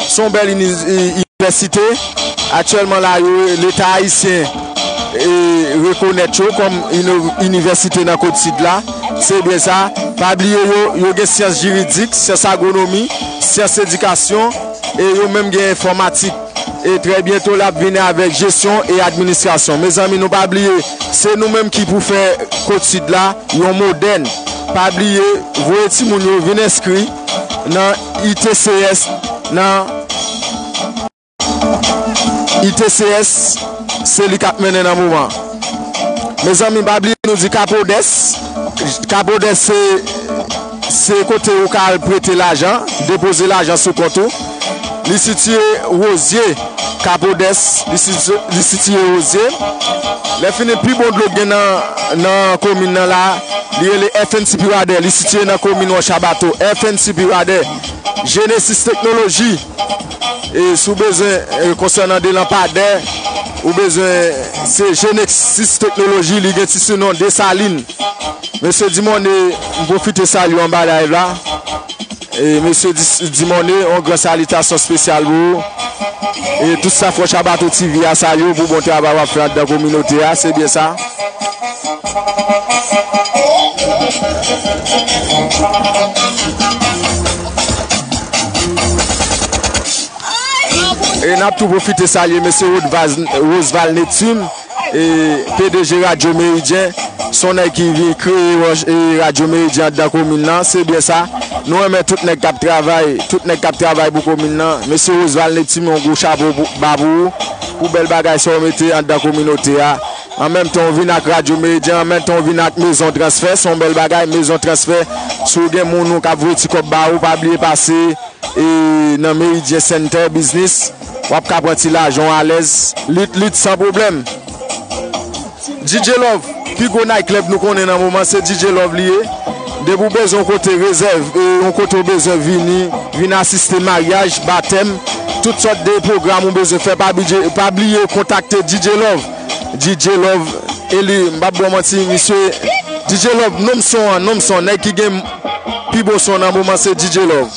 Se yon bèl ini-, i-, inivèsite. Aktyèlman la, yo, Leta ayisyen, e, rekonèt yo kòm ino-, inivèsite nan Kot Sid la. Se byen sa. Pa bliye yo, yo gen syans jiridik, syans agwonomi, syans edikasyon, e yo menm gen enfòmatik. E trè byento, l ap vini avèk jesyon e administrasyon. Mezanmi, nou pa bliye, se nou menm ki pou fè Kot Sid la yon modèn. Pa bliye, voye timoun yo vin enskri nan I T C S, nan I T C S, se li k ap mennen nan moman. Mezanmi, pa bliye nou di Kapodès. Kapodès se, se kote ou ka al prete lajan, depoze lajan sou kont ou. Li sitiye Wozye, Kapodès, li siti-, li sitiye Wozye. Lè fini, pi bon dlo gen nan, nan komin nan la, li rele F N C P Radè, li sitiye nan komin Wòchabato. F N C P Radè, Genesis Teknoloji. E si w bezwen, e, konsènan de lanpadè, ou bezwen, se Genesis Teknoloji, li gen ti sinon Desalin. Mesye Dimone, m pwofite salye w anba live la. E mesye Dis-, Dimone, yon gran salitasyon espesyal pou ou. E tout staf Wòchabato T V a salye w pou bon travay w ap fè anndan kominote a, se byen sa. E n ap tou pwofite salye mesye Rodvaz-, Roseval Neptune, e P D G Radyo Meridyen. Se yon nèg ki vin kreye Wòch-, e Radyo Meridyen anndan komin nan, se byen sa. Nou renmen tout nèg k ap travay, tout nèg k ap travay pou komin nan. Mesye Roseval Neptune, yon gwo chapo pou, ba pou ou. Pou bèl bagay sa w mete anndan kominote a. An menm tan w vin ak Radyo Meridyen, an menm tan w vin ak Mezon Transfè, se yon bèl bagay, Mezon Transfè. Si w gen moun ou k ap voye ti kòb ba ou, pa bliye pase e, nan Meridyen Center Business, w ap ka pran ti lajan w alèz, lit, lit san pwoblèm. D J Love, pi gwo night club nou konnen nan moman, se D J Love li ye. Depi w bezwen yon kote rezève, e, yon kote w bezwen vini, vin asiste maryaj, batèm, tout sòt de pwogram ou bezwen fè, pa bliye, pa bliye kontakte D J Love. D J Love, e li, m p ap ba w manti, misye, D J Love, nonm son an, nonm son, nèg ki gen pi bon son nan moman se D J Love.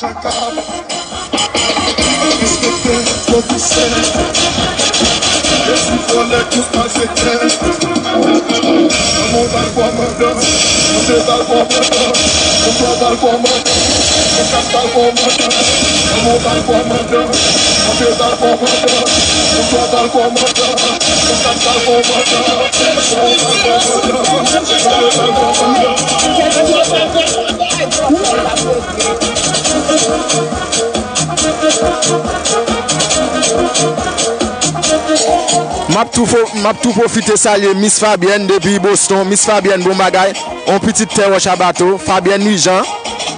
M ap tou fo-, m ap tou pwofite salye Miss Fabienne depi Boston. Miss Fabienne, bon bagay. On pitit tè Wòch a Bato, Fabienne Louis Jean,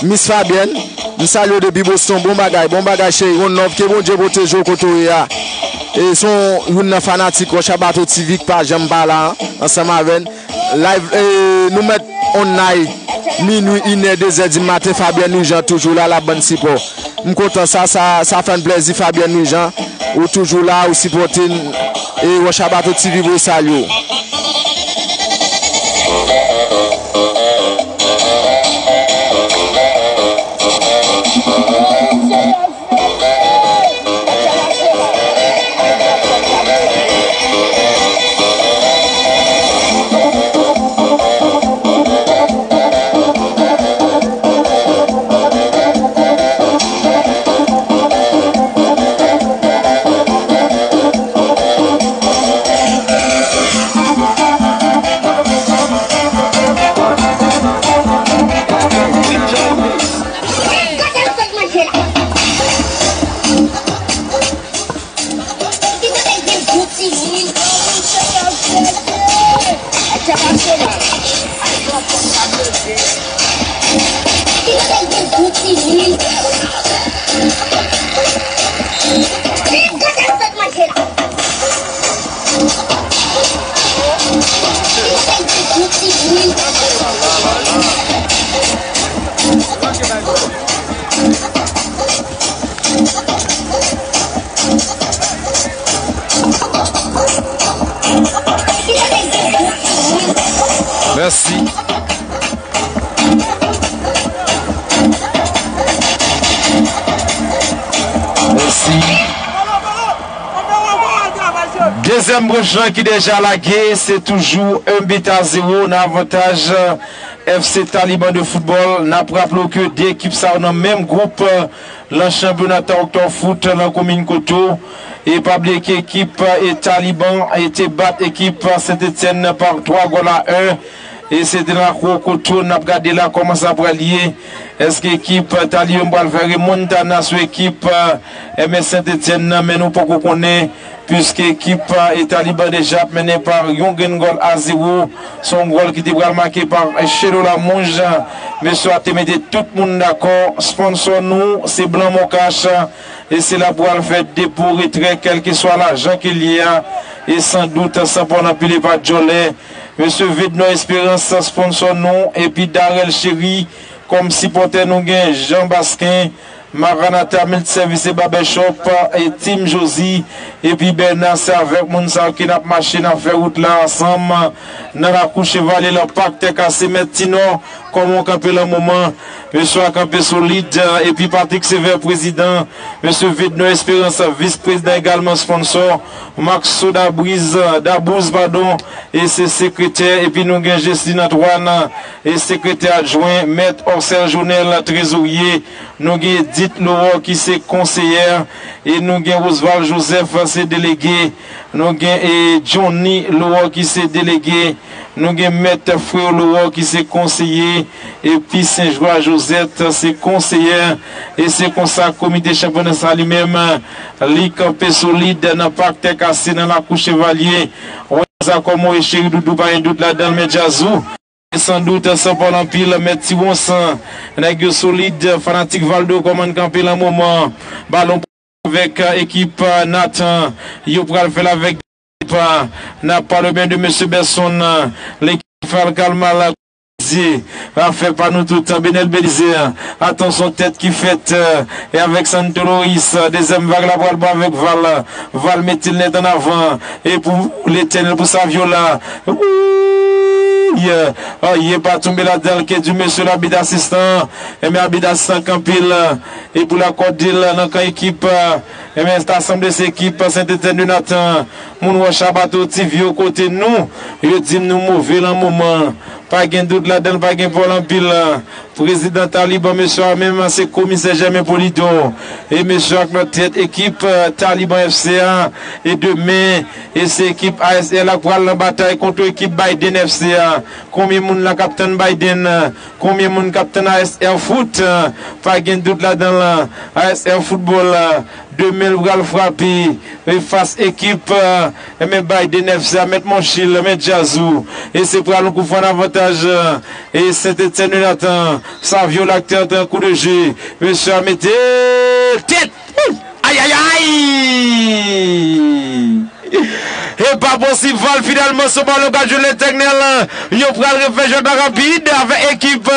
Miss Fabienne. M salye w depi Boston, bon bagay, bon bagay cheri, one love, ke Bondye pwoteje w kote w ye a. E se yon, youn nan fanatik Wòch a Bato T V k pa janm pa la, ansanm avè n. Live, e, nou mèt online, minui, inè, dezè di maten, Fabienne Louis Jean toujou la, l ap ban n sipò. M kontan sa, sa, sa fè n plèzi, Fabienne Louis Jean, ou toujou la, ou sipòte n, e Wòch a Bato T V voye salye w. Mèsi. Mèsi. Dezyèm manch lan ki deja lage, se toujou un but à zéro nan avantaj F C Taliban de foutbòl. N ap raple w ke de ekip sa yo nan menm gwoup lan chanpyona Tòktò Foot lan komin Koto. E pa bliye ke ekip, e, Taliban, e, te bat ekip Sent Etyèn pa twa gòl a en. E se te nan lakou Koto, n ap gade la kòman sa pral ye. Èske ekip Taliban pral fè remontada sou ekip, e, M S Sent Etyèn nan? Men nou poko konnen, piske ekip, e, Taliban deja ap mennen pa yon grenn gòl a zewo. Se yon gòl ki te pral make pa Chelo Lamonj. Mesye a te mete tout moun dakò. Sponsò nou, se Blan Mokash. E se la pral fè depo retrè, kèlkeswa lajan ke l ye a. E san dout, san pa w nan pile pa djòlè. Mesye Vednò Esperans, sponsò nou, epi Darèl Cheri, kòm sipòtè nou gen Jan Basken, Maranata Multisèvis e Barbershop, e Team Josie, epi Bèna, se avèk moun sa yo ke n ap mache, n ap fè wout la ansanm, nan lakou Chevalye, lan Pak Tè Kase, Mèt Tinò, kòman w kanpe lan moman? Mesye a kanpe solid, epi Patrick Sévère, prezidan, mesye Vednò Esperans, vis prezidan egalman, sponsò, Maxo Dabriz, Dabouz, padon, e se sekretè, epi nou gen Jesline Antoine, e sekretè adjwen, Mèt Orcel Jonel, trezorye, nou gen Edith Laurent ki se konseyè, e nou gen Rosval Joseph, se delege, nou gen, e, Johnny Laurent ki se delege, Nou gen Mèt Freo Laurent ki se konseye, epi Sen Jwa Josette se konseyè, e se konsa komite chanpyona sa li menm, li kanpe solid nan pak Tè Kase nan lakou Chevalye. Wè sa kòman e cheri doudou pa gen dout ladan l, men Djazou. San dout, san pale anpil, Mèt Tiwons, nèg yo solid, fanatik Valdo kòmann kanpe lan moman. Balon avèk, euh, ekip, euh, Nathan. Yo pral fè l avèk, euh, n ap pale byen de mesye Berson, euh, lekip Falcao Malak, Belize, afè pa nou tout, Benel Belize, atansyon tèt ki fèt, euh, e avèk Santo Loris, euh, dezyèm vag la pral bon avèk Val, Val mete l nèt an avan, e pou Letènèl pou Saviola, wouy, euh, ye pa tonbe ladan l, ke di mesye labit asistan, enben abit asistan kanpe l, euh, E pou lakòd li nan kan ekip, enben, ta sanble se ekip Saint Etienne de Nathan. Moun wè Chabato T V yo kote nou, yo di m nou move lan moman. Pa gen dout ladan l, pa gen pòl anpil. Prezidan Taliban, mesye a menm, se komisè Germain Polidor. E mesye ak nan tèt ekip, eh, Taliban F C a. E demen, e se ekip A S L la k pral nan batay kont ekip Biden F C a. Konbyen moun la k ap tann Biden? Konbyen moun k ap tann A S L Foot? Pa gen dout ladan l, A S L Football, demen l pral frape, e fas ekip, enben, Biden F C a, Mèt Monchil, Mèt Djazou. E se pral yon koufran avantaj, e Saint Etienne de Nathan, Saviola k te antre an kou de je. Mesye a mete tèt! Ayayay! E pa posib, Val finalman sou balon k ap jwe Letènèl. Yo pral refè jwèt la rapid avèk ekip,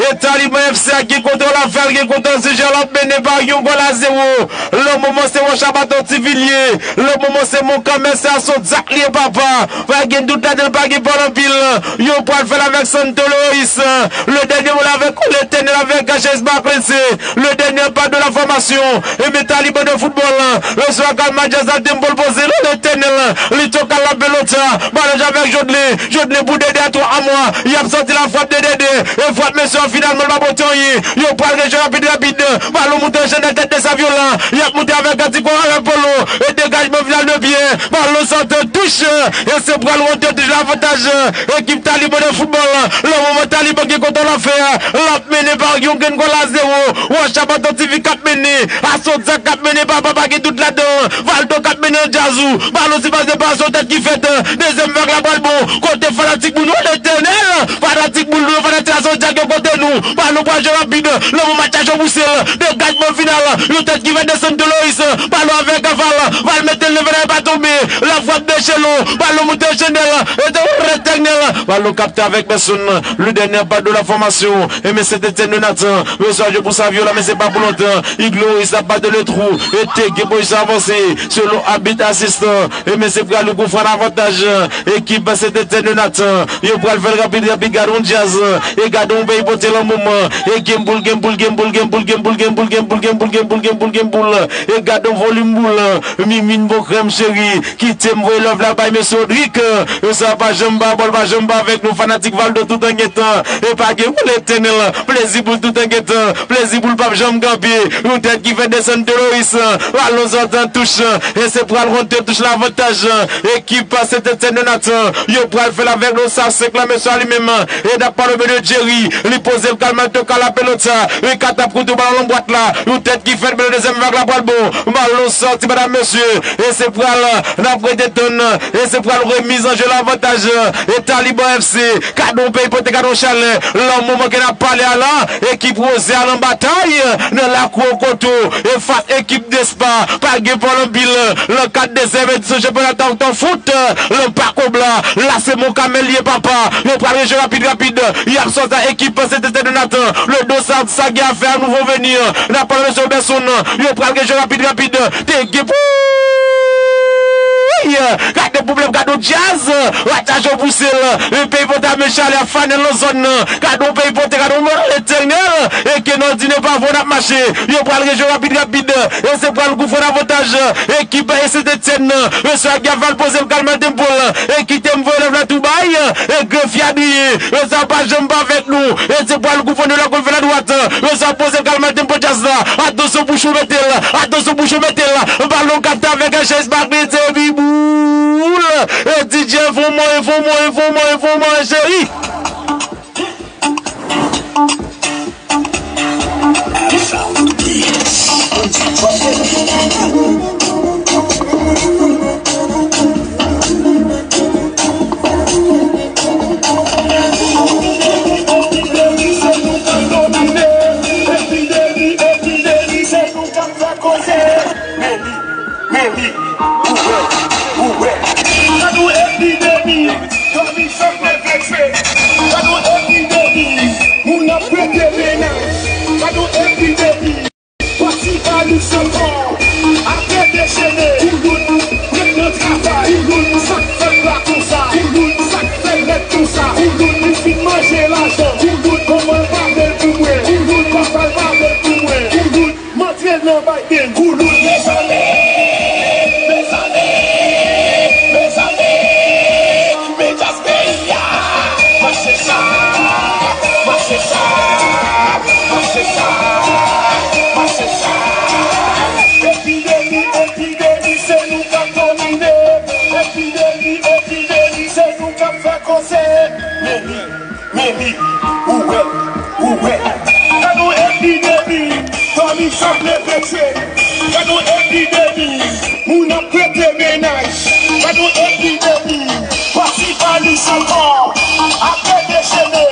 e Taliban F C a ki kontwòl afè l, ki kontwòl sijè l ap mennen pa yon gòl a zewo. Lè moman se Wòch Abaton Tivilye. Lè moman se Monkamè, se Asondzak li ye papa. Pa gen dout ladan l, pa gen pòl anpil. Yo pral fè l avèk Santo Loris. Le dènye mo la avèk Letènèl avèk Chase Barclays. Le dènye pa de la fòmasyon. Enben Taliban de Football. Resevwa Kalman Djaz la, Temple poze l, Letènèl. Li toka la pelota. Balon jwe avèk Jodley. Jodley pou Dede a twa a mwa. Y ap sòti la frap de Dede. E frap mesye a finalman l pa pote anyen. Yo pral rejwe rapid rapid. Balon moute an chan nan tèt de Saviola. Y ap moute avèk Antigua avèk Polo. E degajman final de pye. Balon sòti touch. E se pral rantre touch lavantaj. Ekip Taliban de Football. Lè moman Taliban gen kontwòl afè a. L ap mennen pa yon grenn gòl a zewo. Wòch Abaton Tivilye k ap mennen. Asondzak k ap mennen papa pa gen dout ladan. Valdo k ap mennen Djazou. Balon sipase pa sou tèt ki fèt. Dezyèm vag la pral bon. Kote fanatik moun yo Letènèl. Fanatik moun yo, fanatik Asondzak yo kote nou. Balon pral jwe rapid. Lè moman Tchacho pouse l. Degajman final. Yon tèt ki fèt de Santo Loris. Balon avèk Val. Val mete l nan fenèt pa tonbe. La frap de Chelo. Balon moute Chandèl. E te Letènèl. Balon kapte avèk pèsonn. Le dènye pa de la fòmasyon. Enben Saint Etienne de Nathan. Mesye a jwe pou Saviola, men se pa pou lontan. Igloris ap bate le trou. E te gen pozisyon avanse. Selon abit asistan. Enben se pral yon koufran avantaj. Ekip Saint Etienne de Nathan. Yo pral fè l rapid, rapid. Gade yon Djaz. E gade yon peyi pote lan moman. E gen boul, gen boul, gen boul, gen boul, gen boul, gen boul, gen boul, gen boul, gen boul, gen boul, gen boul, gen boul. E gade yon volim boul. Mimine bon krèm cheri. Kite m voye love la bay mesye Rodrigue. Yo sa pa janm ba bòl, pa janm ba avèk nou fanatik Valdo toutan gentan. E pa gen pou Letènèl. Plezi pou l toutan gentan. Plezi pou l p ap janm kanpe. Yon tèt ki fè desann Doloris. Balon sòti an touch. E se pral rantre touch lavantaj. Ekip Saint Etienne de Nathan. Yo pral fè l avèk nou sa senk lan mesye a li menm. E n ap pale de Jerry. Li poze l kalman toka la pelota. Li katapoutou balon nan bwat la. Yon tèt ki fèt, men dezyèm vag la pral bon. Balon sòti, medam, mesye. E se pral, n ap rete tann. E se pral remiz an je lavantaj. E Taliban F C. Gade yon peyi pote, gade yon chalè. Lan moman ke n ap pale a la. Ekip Wozè a lan batay. Nan lakou Okoto. E fas ekip Despa. Pa gen pòl anpil. Lan kad dezyèm edisyon chanpyona Tantan Foot. Lan Pakobla. La se Monkamè li ye papa. Yo pral rejwe rapid, rapid. Y ap sòti a ekip Saint Etienne de Nathan. Le do sa, sa gen afè a nouvo veni. N ap pale de Robertson. Yo pral gen jwe rapid, rapid. Te gen pou. Gade pwoblèm, gade yon Djaz. Rataj yo pouse l. E peyi pote a men chale a fanen lan zòn nan. Gade yon peyi pote, gade yon Letènèl. E ke nan dine pa vo n ap mache. Yo pral gen jwe rapid, rapid. E se pral koufran avantaj. Ekip Saint Etienne. Mesye a gen aval poze l kalman tempo l. E kite m voye love la tou bay. E Grefi a driye. Yo sa pa janm pa avèk nou. E se pral koufran de la gòl vè la dwat. Yo sa poze kalman tempo Djaz la. Atansyon bouch ou mete l. Atansyon bouch ou mete l. Balon kapte avèk Chase Barclays. Epi boul. E D J fon mwen, fon mwen, fon mwen, fon mwen. Poze, men li, men li, ou wè, ou wè. Gad yon epidemi, fanmi sanble peche. Gad yon epidemi, moun ap prete mennaj. Gad yon epidemi, pati pa li sanfò, ap dechene.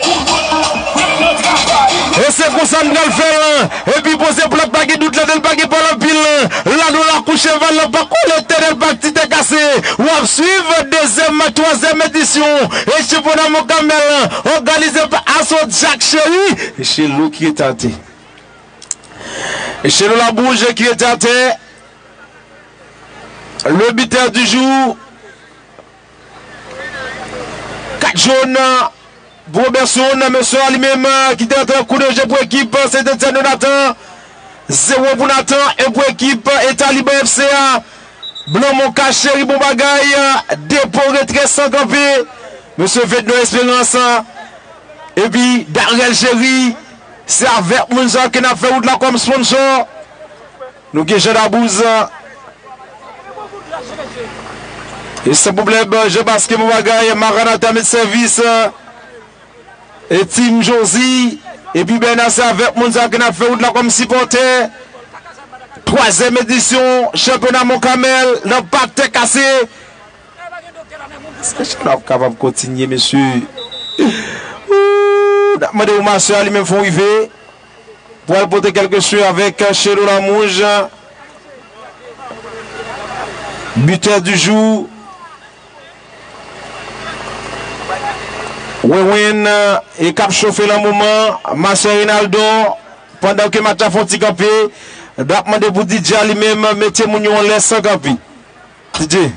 Ret nan travay. E se konsa n pral fè l. Epi poze plat, pa gen dout ladan l, pa gen pale anpil. Ladan l akou cheval la pa kole, tèt l pa ti tè kase. W ap swiv dezyèm, twazyèm edisyon e chanpyona Mont Carmel òganize pa Aso Jack Chéry. Chelo ki rete atè. Chelo Labouge ki rete atè. Le buteur du jour. Kat jòn pou Robertson, mesye a li menm ki te antre kou de je pou ekip Saint Etienne de Nathan. Zewo pou Nathan, en pou ekip e Taliban F C a. Blan Monka Cheri bon bagay, depo retrè san kanpe. Mesye Vedno Esperans epi Darel Cheri, se avèk moun sa ke n ap fè wout la kòm sponsò. Nou gen Jean Dabouze. E san pwoblèm, Jean Basquet bon bagay, Maranatha met sèvis. E Tim Josie, epi Bèna se avèk moun sa ke n ap fè wout la kòm sipòtè. Twazyèm edisyon chanpyona Mont Carmel nan Pak Tè Kase. Èske n ap kapab kontinye, mesye? Ooh, n ap mande pou masè a li menm fè yon rive. Pral pote kèlke swen avèk Chelo Lamouj. Buteur du jour. Wewen, e k ap chofe nan moman, masè Rinaldo, pandan ke match la fè yon ti kanpe, n ap mande pou D J a li menm mete moun yo anlè san kanpe. D J.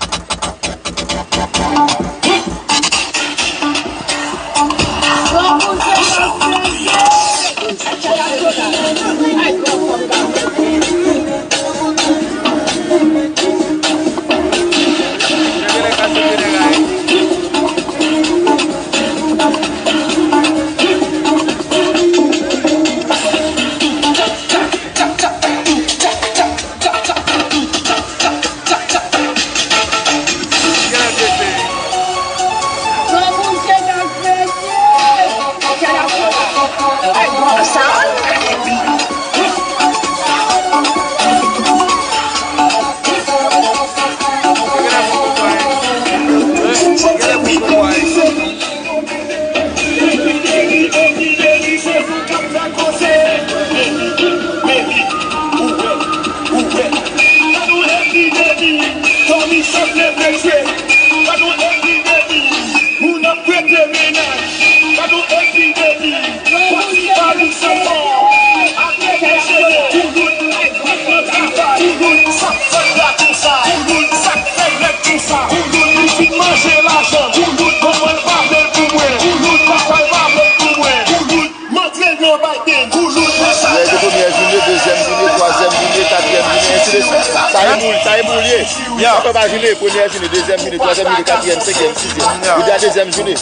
Manje lajan, Koulout, manman l pa vle l pou mwen. Koulout, papa l pa vle l pou mwen. Koulout, m antre nan Biden. Koulout, papa l. Lè se premyè jounen, dezyèm jounen, twazyèm jounen, katriyèm jounen, ensi de swit. Sa e boul, sa e boul ye. Sa fè pa jounen, premyè jounen, dezyèm jounen, twazyèm jounen, katriyèm, senkyèm, sizyèm. Jodi a dezyèm jounen.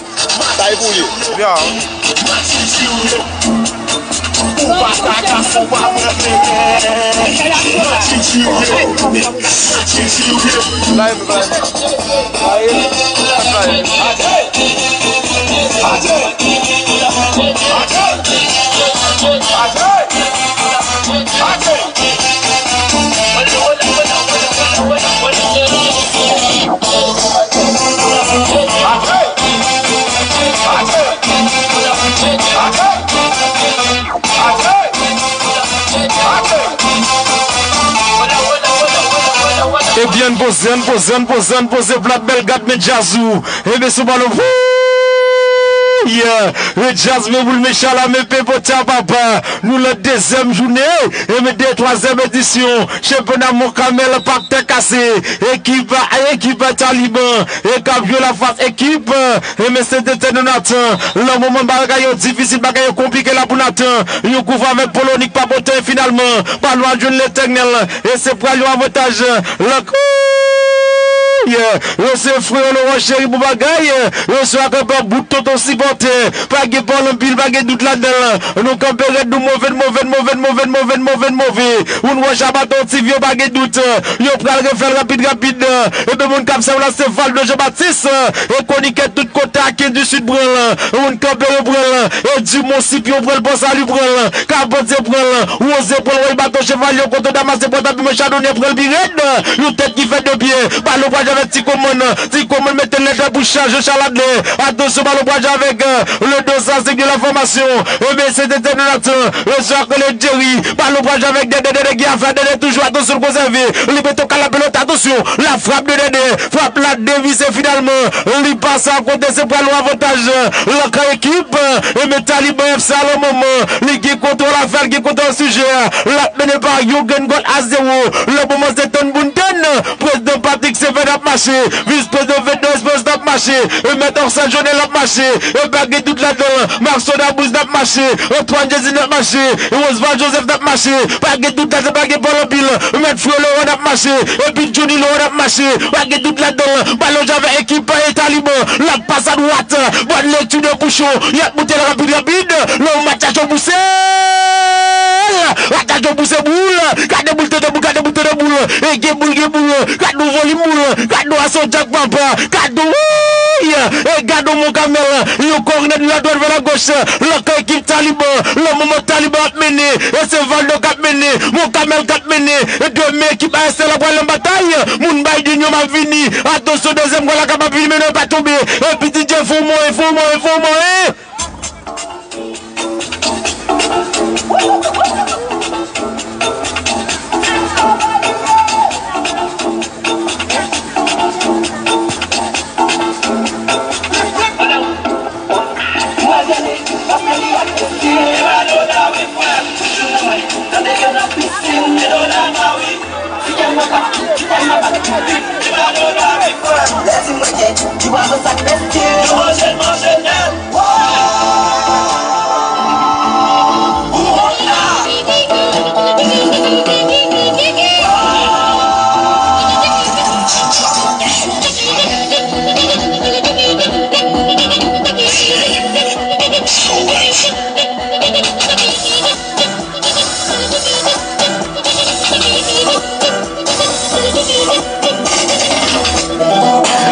Sa e boul ye. Ou pa ta ka fè w pa pran kleren. Ebyen, ann poze, ann poze, ann poze, ann poze plat bèl gad men djaz ou. Ebyen, sou balon. Wouy! E djaz men boul men chala men pepotya papa. Nou lan dezyèm jounen, ebyen de twazyèm edisyon chanpyona Mont Carmel Pak Tè Kase. Ekip, ekip Taliban, e k ap jwe la fas ekip, ebyen Saint Etienne de Nathan. Lan moman bagay yo difisil, bagay yo konplike la pou Nathan. Yon kou avèk Polonik pa pote finalman. Balon al jwenn Letènèl. E se pral yon avantaj. Lan, yeah. Yo se frè Laurent Cheri pou bagay. Yo se akaba bout tonton sipòtè. Pa gen pale anpil, pa gen dout ladan l. Nou kanpe rèd, nou move, move, move, move, move, move, move. Yon wòch a baton ti vye, pa gen dout. Yo pral refè l rapid, rapid. Ebyen, moun k ap sèvi la, se Valdo Jean Baptiste. E konikè tout kote a Ken di Sid pran l, moun kanpe yo pran l, e Dumont Sipyon pran l, Pòsali pran l, Kapòtye pran l, Woze pran l, Woy Bato Chevalye, Koto Damas, Pòtapiman, Chadonyè pran l pi rèd. Yon tèt ki fè de pye, balon pral jwe avèk Ti Komann, Ti Komann mete lèt pou chaje Chaladle. Atansyon, balon pral jwe avèk, euh, le dos à sec de la formation. E mesye de tèt de nat, mesye a rele Jerry. Balon pral jwe avèk Dèdè, Dèdè ki afè, Dèdè toujou, atansyon, l konsève. Li mete yon kalapelot, atansyon. La frap de Dèdè. Frap la devise finalman. Li pase akote, se pral yon avantaj. Lan kan ekip. E men Taliban F C a lan moman. Li gen kontwòl afè, li gen kontwòl sijè a. L ap mennen pa yon grenn gòl a zewo. Lan moman se tann pou n tann. Prezidan Patrick Seven ap mache. Vis prezidan Fedon Esperance ap mache. E mèt Orsan Jonel ap mache. E pa gen dout ladan l. Maxon Dabouz ap mache. Antoine Jésus ap mache. E Osval Joseph ap mache. Pa gen dout ladan, pa gen pòl anpil. Mèt Freo Laurent ap mache. Epi Johnny Laurent ap mache. Pa gen dout ladan l. Balon jwe avèk ekip e Taliban. L ap pase adwat. Bòn lekti de Pouchon. Y ap moute l rapid, rapid. Lè yon match a cho pouse l. Match a cho pouse boul. Gade boul tande boul, gade boul tande boul. E gen boul, gen boul. Gade yon volim boul. Gade yon aso djak papa. Gade yon, wouy. E gade yon Monkamèl. Yon kòrnè de la droite vers la gauche. Lan kan ekip Taliban. Lan moman Taliban ap mennen. E se Valdo k ap mennen. Monkamèl k ap mennen. E de men ekip A S L la pral nan batay. Moun Biden yo m ap vini. Atansyon, dezyèm gòl la kapab vini, men non, pa tonbe. E P D J fè yon mwen, fè yon mwen, fè yon mwen.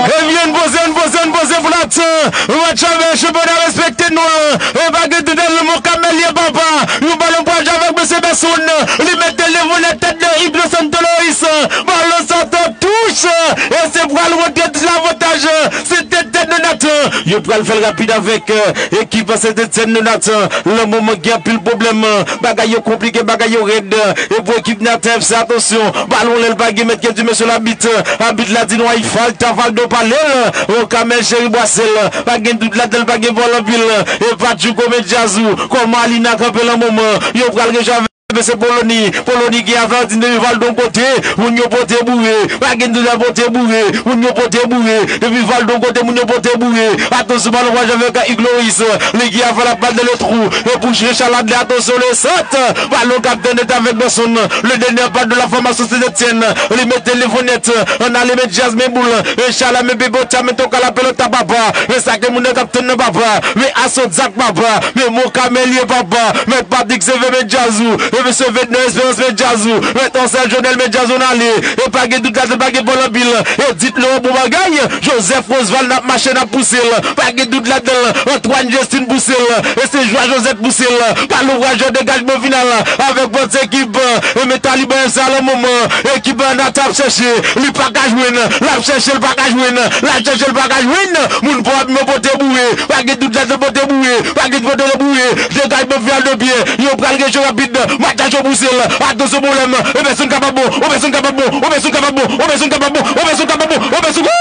Ebyen, n poze, n poze, n poze pou n atann. Match avèk chanpyona respekte nou an. E pa gen dout, Monkamèl ye papa. Yon balon pral jwe avèk mesye Bèsoun. Li mete l devan nèt tèt de Ignacio Santos Loris. Balon sa t ap touche. E se pral rantre lavantaj. Se tèt tèt de nèt. Yo pral fè l rapid avèk, euh, ekip Sentetièn de nèt. Lan moman gen anpil pwoblèm. Bagay yo konplike, bagay yo rèd. E pou ekip Nèt F C, atansyon. Balon lè l pa gen mèt, gen di mesye labit. Abit la di nou ay falta, Valdo pale l. Monkamèl Cheri bwase l. Pa gen dout ladan l, pa gen pòl anpil. E Patchouko met djazou. Kòman Alina kanpe lan moman. Yo pral rejwe avèk mesye Poloni. Poloni gen afè, di depi Valdo yon kote. Moun yo pote boure. Pa gen dout la pote boure. Moun yo pote boure. Depi Valdo yon kote, moun yo pote boure. Atansyon, balon pral jwe avèk Igloris. Li gen afè la, bal dan le trou. E pou Richard Ladley, atansyon, le sant. Balon k ap tande avèk Benson. Le dènye pa de la fòmasyon Sentetièn. Li mete li fò nèt. Ann ale met Jasmin boul. E Chala men Bebota men toka la pelota papa. E sa ke moun nan k ap tann nan papa. Men Aso Zak papa. Men Monkamèl ye papa. Men Patrick Seve men djazou. E men Seve nan Esperans men djazou. Men Tansèl Jonèl men djazou ann ale. E pa gen dout ladan, pa gen pòl anpil. E dit nou bon bagay. Joseph Osval n ap mache, n ap pouse l. Pa gen dout ladan l. Antoine Justin pouse l. E se Jwa Joseph pouse l. Balon pral jwe degajman final avèk pòt ekip. E men Taliban F C a lan moman. Ekip Nèt ap chèche. Li pa ka jwenn. L ap chèche, l pa ka jwenn. L ap chèche, l pa ka jwenn. Moun pòp yo pote boure. Pa gen dout ladan, pote boure. Pa gen pote boure. Degajman final de pye. Yo pral rejwe rapid. Match la cho pouse l. Atansyon pwoblèm. E pèsonn ka pa bon. E pèsonn ka pa bon. E pèsonn ka pa bon. E pèsonn ka pa bon. E pèsonn ka pa bon. E pèsonn. Wouy!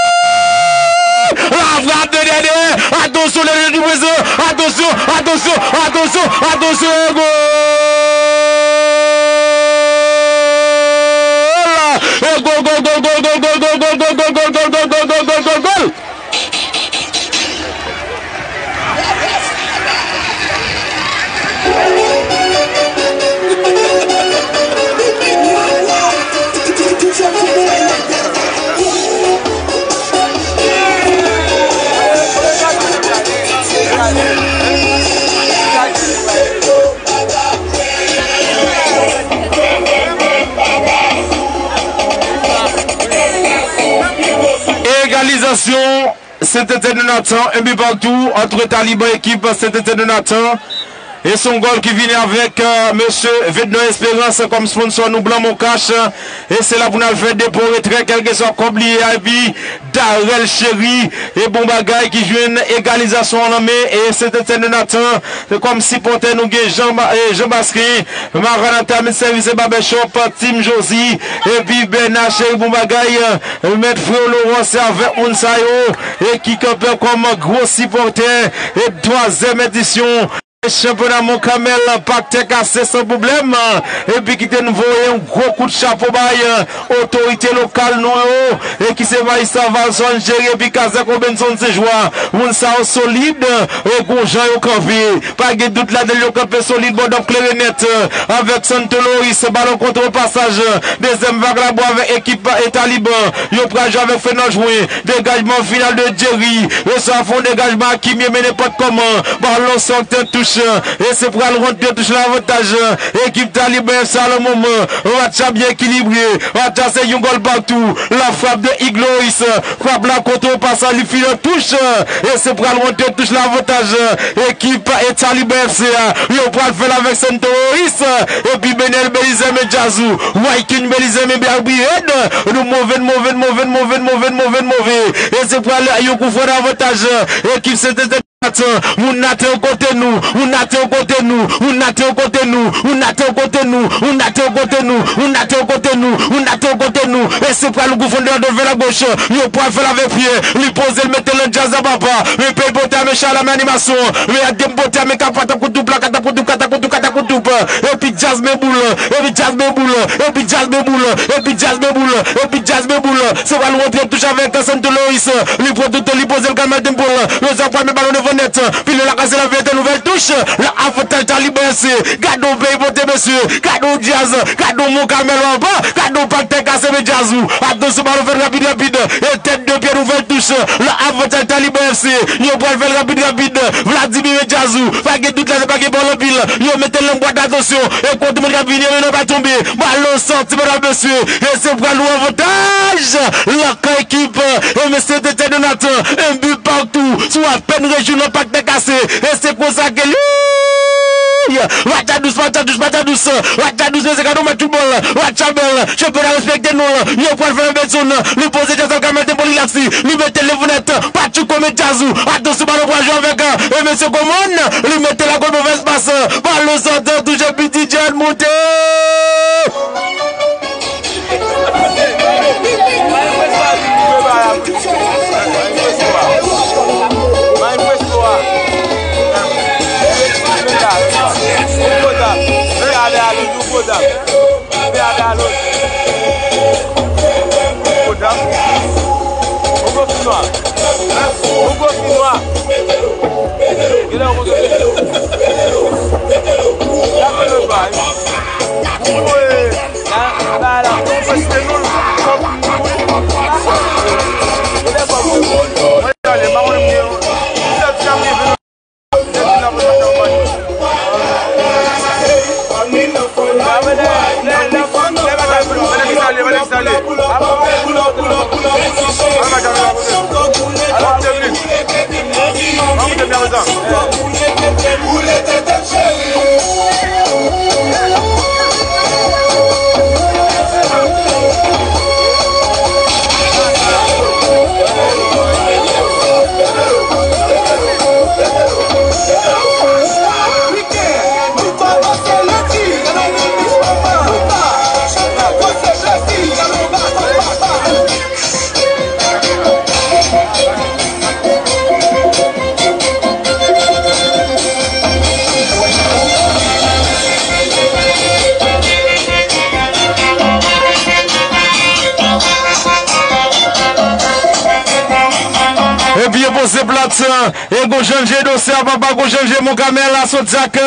La frappe de Dèdè. Atansyon, Dèdè di prezan. Atansyon, atansyon, atansyon, atansyon. E gòl! E gòl, gòl, gòl. Egalizasyon Saint-Étienne de Nathan, un but partout entre Taliban ekip Saint-Étienne de Nathan. E se yon gòl ki vini avèk, euh, mesye Vednon Espérance kòm sponsò nou, Blanc Moncash. E se la pou n al fè depo retrè, kèlkeswa kòb li ye a, epi Darel Chéry, e bon bagay ki jwenn egalizasyon an nan men, e Saint-Étienne de Nathan, kòm sipòtè nou gen Jean, e Jean Basquin, Maranatha Meat Service et Barbershop, Team Josie, epi Bernard Chéry, bon bagay, e mèt Freo Laurent, se avèk moun sa yo, e ki kanpe kòm gwo sipòtè, e twazyèm edisyon. Chanpyona Mont Carmel, Pak Tè Kase san pwoblèm, epi ki te voye yon gwo kout chapo bay otorite lokal nou yo, e ki se Majistra Valson Jerry epi Kazèk Robenson Sejwa. Moun sa yo solid, e gon jan yo kanpe. Pa gen dout ladan l, yo kanpe solid, bòdòp klere nèt, avèk Santo Loris, balon kontre o pasaj, dezyèm vag labò avèk ekip e Taliban. Yo pral jwe avèk Fenòl Jwen. Degajman final de Jerry. Resevwa fè yon degajman Akimye, men nenpòt kòman. Balon sòti an touch. E se pral rantre an touch nan avantaj ekip Taliban F C a nan moman. Match la byen ekilibre. Match la se yon gòl patou. La frappe de Igloris. Frap la kontre o pasaj, li fini an touch. E se pral rantre an touch nan avantaj ekip e Taliban F C a. Yo pral fè l avèk Santo Loris. Epi Benel Belizaire men Djazou. Waykin Belizaire men Barbie Red. Nou move, n move, n move, n move, n move, n move, n move. E se pral yon koufran avantaj ekip Saint-Étienne. Moun Nathan yo kote nou, moun Nathan yo kote nou, moun Nathan yo kote nou, moun Nathan yo kote nou, moun Nathan yo kote nou, moun Nathan yo kote nou, moun Nathan yo kote nou. E se pral yon koufran de la dwat vè la goch. Yo pral fè l avèk pye. Li poze l, mete l nan djaz la papa. Men peyi pote a, men chay la, men animasyon. Men yad gen pote a, men kapata koutoup la, kata koutoup, kata koutoup, kata koutoup. Epi djaz men boul, epi djaz men boul, epi djaz men boul, epi djaz men boul, epi djaz men boul. Se pral rantre an touch avèk Santo Loris. Li pran tout, li poze l kal Martin Paul. Yo sa pral met balon devan nèt. Pile la kase la vèt nouvèl touch. La avantaj Taliban F C. Gade yon peyi pote mesye. Gade yon djaz. Gade yon Mont Carmel papa. Gade yon Pak Tè Kase men Djazou. Atansyon, balon fèt rapid, rapid. E tèt de pye nouvèl touch. La avantaj Taliban F C. Yo pral fè l rapid, rapid. Vladimir Djazou. Pa gen dout la, se pa gen bòl anpil. Yo mete l nan bwat atansyon. E kote moun k ap vini, yo nan pa tonbe. Balon sòti, medam, mesye. E se pral yon avantaj. Lakay ekip. E mesye Saint-Étienne de Nathan. Un but partout. Sou apèn rejou nan Pak Tè Kase. E se konsa ke li. Match la dous, match la dous, match la dous. Match la dous, mesye, gade yon match foutbòl. Match la bèl. Chanpyona respekte nou. Yo pral fè Benson. Li poze djaz al ka mete bon, li laksi. Li mete l devan nèt. Patchouko men Djazou. Atansyon, balon pral jwe avèk, e mesye Komon. Li mete l a gòl, movèz pas. Balon sòti an touch, Piti John monte. E gon jan je dosè, papa, gon jan je Monkamèl, Asodyak.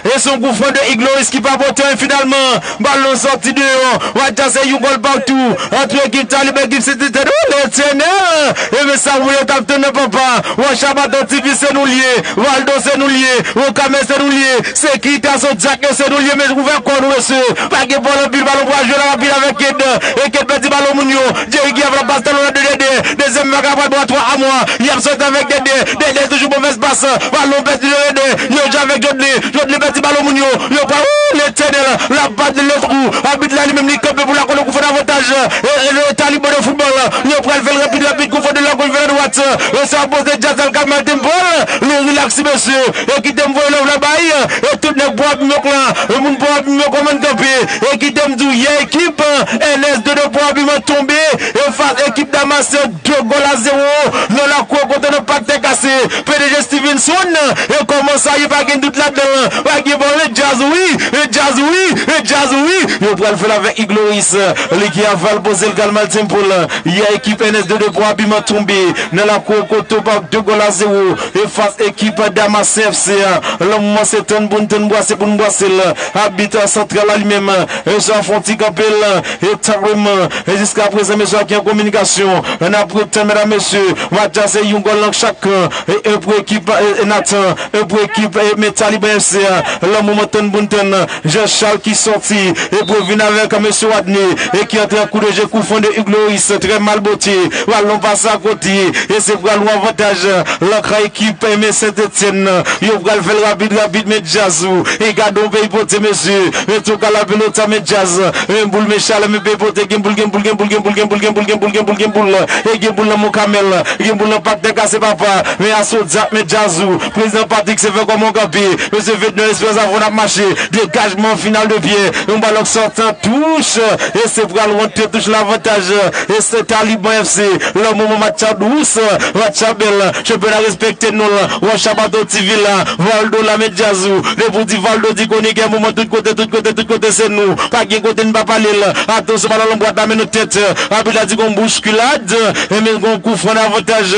E se yon koufran de Igloris ki pa pote anyen finalman. Balon sòti deyò. Match la se yon gòl patou ant ekip Talib, ekip Sentetièn. O Letènèl! E men sa, ou yo t ap tann nan, papa. Wòch Abaton T V, se nou l ye. Valdo, se nou l ye. Monkamèl, se nou l ye. Se ki ta Asodyak, se nou l ye. Men ouvè kò nou, mesye. Pa gen bòl anpil, balon pral jwe la rapid avèk Ked. E Ked pèdi balon moun yo. Jerry ki ap la pas talon nan de Dede. Dezyèm vaga pral bò twa a mwa. Y ap sòti avèk Dede. Dede toujou movèz pas. Balon pèdi de Dede. Yo jwe avèk Jodley. Jodley pèdi balon moun yo. Yo pral, o Letènèl. L ap bat nan lòt kou. Abit la li menm li kanpe pou l akòde koufran avantaj. E, e, e Taliban de foutbòl. Yo pral fè l rapid, rapid, koufran de la goch vè la dwat. E sa poze Jazz al Kamal Temple. Li rilaks, mesye. E kite m voye love la bay. E tout nèg bò Abimok la. E moun bò Abimok kòmann kanpe. E kite m di w, yè ekip N S de de Pwa Biman tonbe e fas ekip Damas de gòl a zewo nan lakou kote nan Pak Tè Kase. P D G Stevenson, e kòman sa ye, pa gen dout ladan l. Pa gen bòl, e Jazz wi, e Jazz wi, e Jazz wi. Yo pral fè l avèk Igloris, li ki aval poze l Kalmal Temple. Yè ekip N S de de Pwa Biman tonbe nan lakou kote Pak de gòl a zewo e fas ekip Damas F C. Lan moman se tann pou n tann, bwase pou n bwase l. Abit santral la li menm, e sa fè yon ti kanpe l. E ta vrèman, e jiska prezan, mesye, ak yon kominikasyon. N ap ret tann, medam, mesye. Match la se yon gòl nan chak kan. E, e pou ekip, e, e Nathan, e pou ekip, e, men Taliban F C a. Lan moman tann pou n tann. Jean Charles ki sòti, e pou vin avèk mesye Wadney, e ki antre an kou de je, koufran de Igloris, trè mal bote. Balon pase akote, e se pral yon avantaj. Lan kan ekip, e men Sentetièn. Yo pral fè l rapid, rapid, men Jazz ou. E gade yon peyi pote, mesye. Men tou ka la pelota, men Jazz. Men boul, men chalè, men peyi pote. Gen boul, gen boul, gen boul, gen boul, gen boul, gen boul, gen boul, gen boul, gen boul, gen boul. E gen boul nan Monkamèl. Gen boul nan Pak Tè Kase, papa. Men Asodyak, men Jazz ou. Prezidan Patrick se fè kòman w kanpe. Mesye Vednon Esperans avè w n ap mache. Degajman final de pye. Yon balon k sòti an touch. E se pral rantre touch lavantaj. E se Taliban F C. Lan moman match la dous. Match la bèl. Chanpyona respekte nou la. Wòch Abaton T V la. Valdo la, men Jazz ou. Depi w di Valdo, di konikè moman tout kote, tout kote, tout kote se nou. Pa gen kote n pa pale l. Atansyon, balon lan bwat la, men nan tèt. Abit la di gon bouskilad. E men gon koufran avantaj.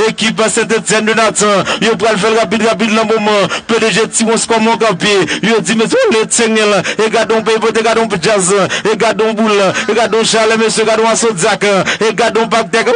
Ekip Sentetièn de Nathan. Yo pral fè l rapid, rapid lan moman. P D G ti wons kòman kanpe. Yo di, mesye, o Letènèl. E gade yon peyi pote, gade yon Jazz. E gade yon boul. E gade yon chalè, mesye, gade yon Asodyak. E gade yon Pak Tè Kase.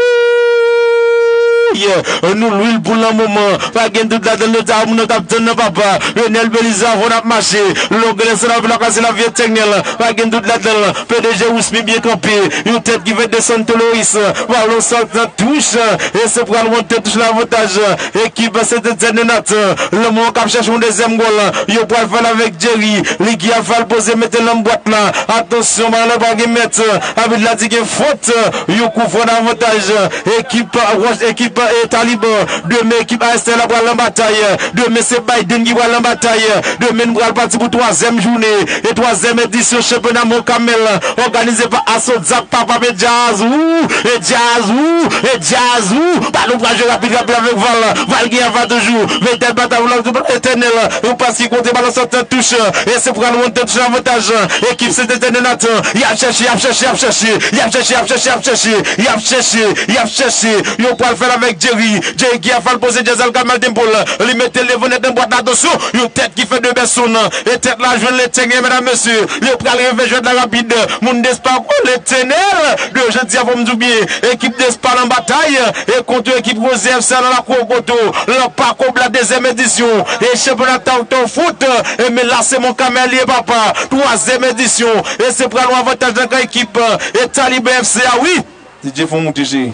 Ooh, yeah. Nou lwil pou lan moman. Pa gen dout ladan l, nou ta moun nan t ap tann nan, papa. Renel Belize avè w n ap mache. Longue distance, la vil la kase la vie Letènèl. Pa gen dout ladan l. P D G Ousmi byen kanpe. Yon tèt ki fè desann Toloris. Balon sòti nan touch. E se pral rantre touch lavantaj. Ekip Sentetièn de Nathan. Lanmò k ap chèche yon dezyèm gòl. Yo pral fè l avèk Jerry. Li ki ap fè l poze mete l nan bwat la. Atansyon, balon pa gen mèt. Abit la di gen fòt. Yon koufran avantaj. Ekip Wòch, ekip, e, Taliban. Demen ekip A S L la pral nan batay. Demen se Biden ki pral nan batay. Demen nou pral pati pou twazyèm jounen e twazyèm edisyon chanpyona Monkamèl òganize pa Asodyak, papa, men Jazz ou, e Jazz ou, e Jazz ou. Balon pral jwe rapid, rapid avèk Val. Val gen avantaj toujou. Men tèt batay pou la Letènèl. Yon pas ki kontre, balon sòti an touch. E se pral rantre touch avantaj. Ekip Sentetièn de Nathan. Y ap chèche, y ap chèche, y ap chèche. Y ap chèche, y ap chèche, y ap chèche. Y ap chèche, y ap chèche. Yo pral fè l avèk Jerry. Jerry ki ap fè l poze Jazz al Kamal Temple. Li mete l devan nèt nan bwat la, atansyon. Yon tèt ki fè de bèson. E tèt la jwenn Letènèl, medam, mesye. Yo pral revè jwèt la rapid. Moun Despa, o Letènèl. De jodi a, fò m di w byen. Ekip Despa nan batay. E kont ekip Roze F C nan lakou kote w. Lan Pako Bla dezyèm edisyon. E chanpyona Tawtaw Foot. E men la, se Monkamèl li ye, papa. Twazyèm edisyon. E se pral yon avantaj nan kan ekip, e Taliban F C a, wi. D J fè w moute, cheri.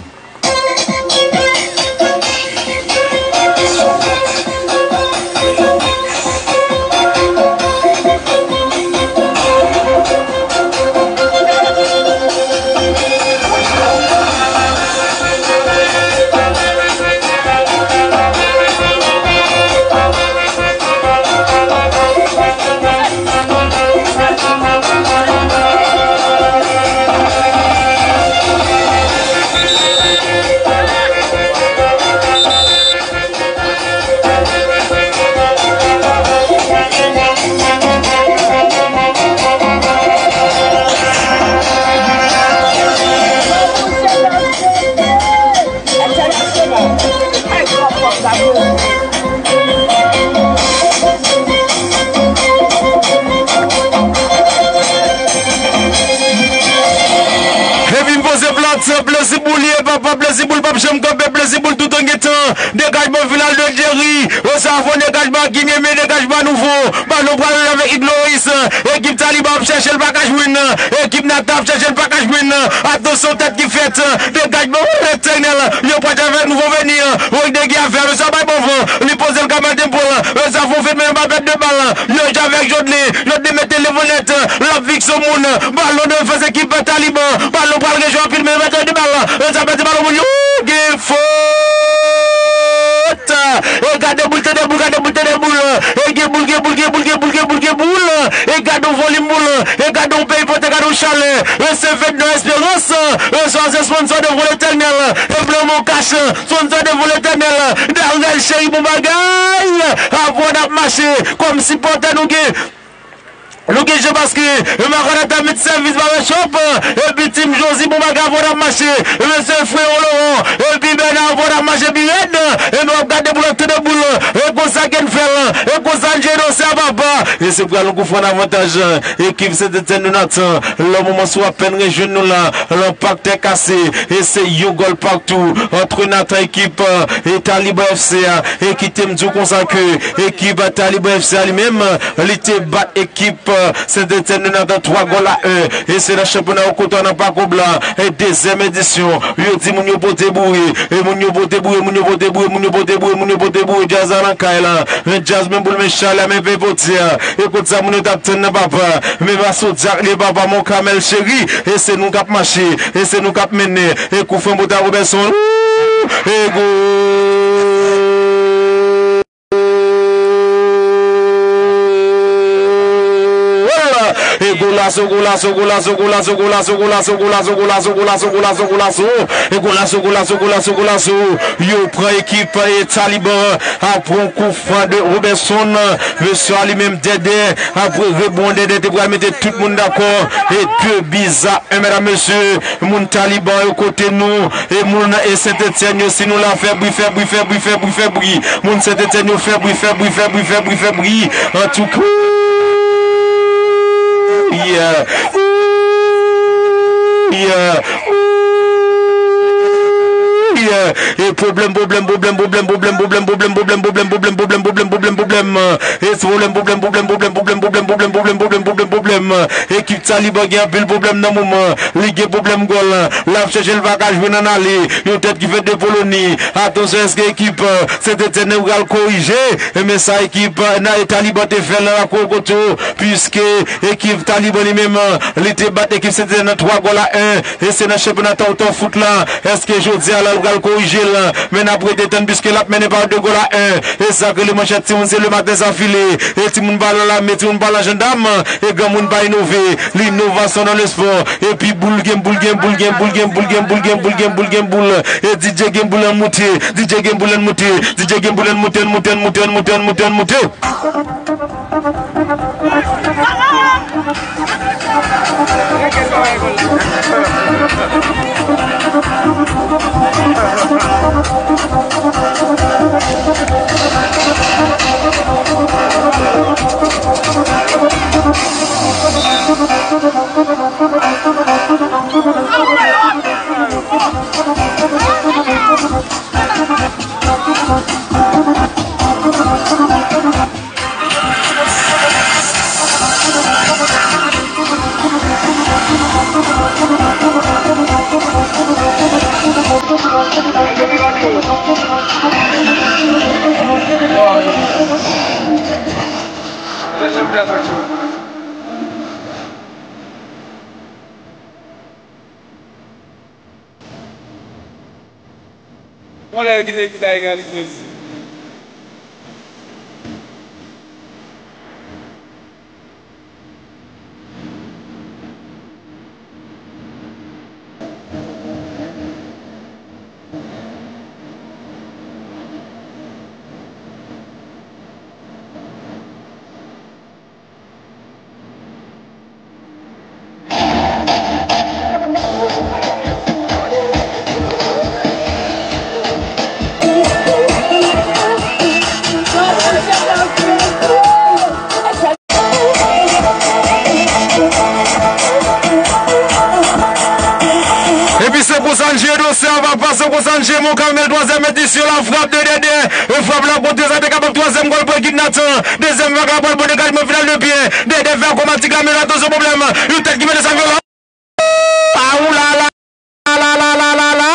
Plezi pou l p ap janm kanpe, plezi pou l toutan gentan. Degajman final de Jerry. Sa fè yon degajman ki menm degajman nouvo. Balon pral avèk Igloris. Ekip Taliban ap chèche l pa ka jwenn. Ekip Nata ap chèche l pa ka jwenn. Atansyon tèt ki fèt. Degajman rèktènèl. Yo pral avèk nouvo veni. Rodrigue a fè sa bay bon van. Li poze l kanmenm pou l. Sa fè yon fèt men pa pèt de bal. Yo jwe avèk Jodley. Jodley mete levann nèt. L ap fikse yon moun. Balon nan fas ekip Taliban. Balon pral gen jwe anpil men mete de bal. Sa pèdi balon moun yo. Gen fot. E gade boul, tande boul, gade boul, tande boul. E gen boul, gen boul, gen boul, gen boul, gen boul, gen boul. E gade yon volim boul. E gade yon peyi pote, gade yon chalè. E se fèt nan esperans. E sa se sponsor devan Letènèl. E blan mon kach. Sponsor devan Letènèl. Darnel Chéri bon bagay. Avwa n ap mache. Kòm sipòtè nou gen. Nou gen jan paske Maranatha met sèvis Barbershop, epi Team Josie bon bagay avwa n ap mache. Mesye Freo Laurent, epi Bernard avwa n ap mache pi rèd. E nou ap gade boul ak tande boul. E konsa ke n fè l. E konsa n jere dosye a papa. E se pral yon koufran avantaj. Ekip Sentetièn de Nathan. Lè moman sou apèn rejwenn nou la. Lanpak tè kase. E se yon gòl patou. Ant Nathan ekip, e Taliban F C a. E kite m di w konsa ke ekip Taliban F C a li menm, li te bat ekip, e, Sentetièn de Nathan twa gòl a en. E se nan chanpyona yo kote nan Pako Blan. E dezyèm edisyon. Yo di moun yo pote boure. E moun yo pote boure, moun yo pote boure, moun yo pote boure, moun yo pote boure. Djaz la nan kay la. Men djaz, men boul, men chalè, men pepotyè. E kot sa moun yo t ap tann nan papa. Men pa Sodyak li papa, mon Kamèl Cheri. E se nou k ap mache. E se nou k ap mennen. E koufran Bota Roberson. E gòl! E golaso, golaso, golaso. E golaso, golaso, golaso, golaso. Yo pran ekip, e, Taliban. Apre yon koufran de Roberson. Mesye a li menm Dèdè. Apre rebon Dèdè te pral mete tout moun dakò. E de bi a en, medam, mesye. Moun Taliban yo kote nou. E moun e Sentetièn yo, si nou la, fè bri, fè bri, fè bri, fè bri, fè bri. Moun Sentetièn yo, fè bri, fè bri, fè bri, fè bri, fè bri. Antouka. Yeah. Yeah. Yeah. E pwoblèm, pwoblèm, pwoblèm. E se pwoblèm, pwoblèm, pwoblèm. Ekip Taliban gen anpil pwoblèm nan moman. Li gen pwoblèm gòl. L ap chèche l pa ka jwenn ann ale. Yon tèt ki fèt de Poloni. Atansyon, èske ekip, e, Sentetièn nan pral korije? E men sa ekip, e, nan, e Taliban te fè nan lakou kote yo. Piske ekip Taliban li menm, e, li te bat ekip Sentetièn nan twa gòl a en. E se nan chanpyona Tawtawfoot la. Èske jodi a la l pral korije l? Men n ap rete tann piske l ap mennen pa de gòl a en. E sa k rele manchèt timoun se le maten sa file. E timoun pa lan lame, timoun pa lan jandam. E granmoun pa inove. L'innovation dans le sport. Epi boul gen boul gen boul gen boul gen boul gen boul gen boul gen boul gen boul. E D J gen boul an moute. D J gen boul an moute. D J gen boul an moute, an moute, an moute, an moute, an moute, an moute. Yon lè kite ki ta egalize. Sanche Monkamèl, twazyèm edisyon, la frap de Dèdè. E frap la kontre, sa te kapab twazyèm gòl pou ekip Nathan. Dezyèm vag la pral bon, degajman final de pye. Dèdè fè akrobatik la, men atansyon, pwoblèm. Yon tèt ki mete Saviola. Aou la la la la la la la.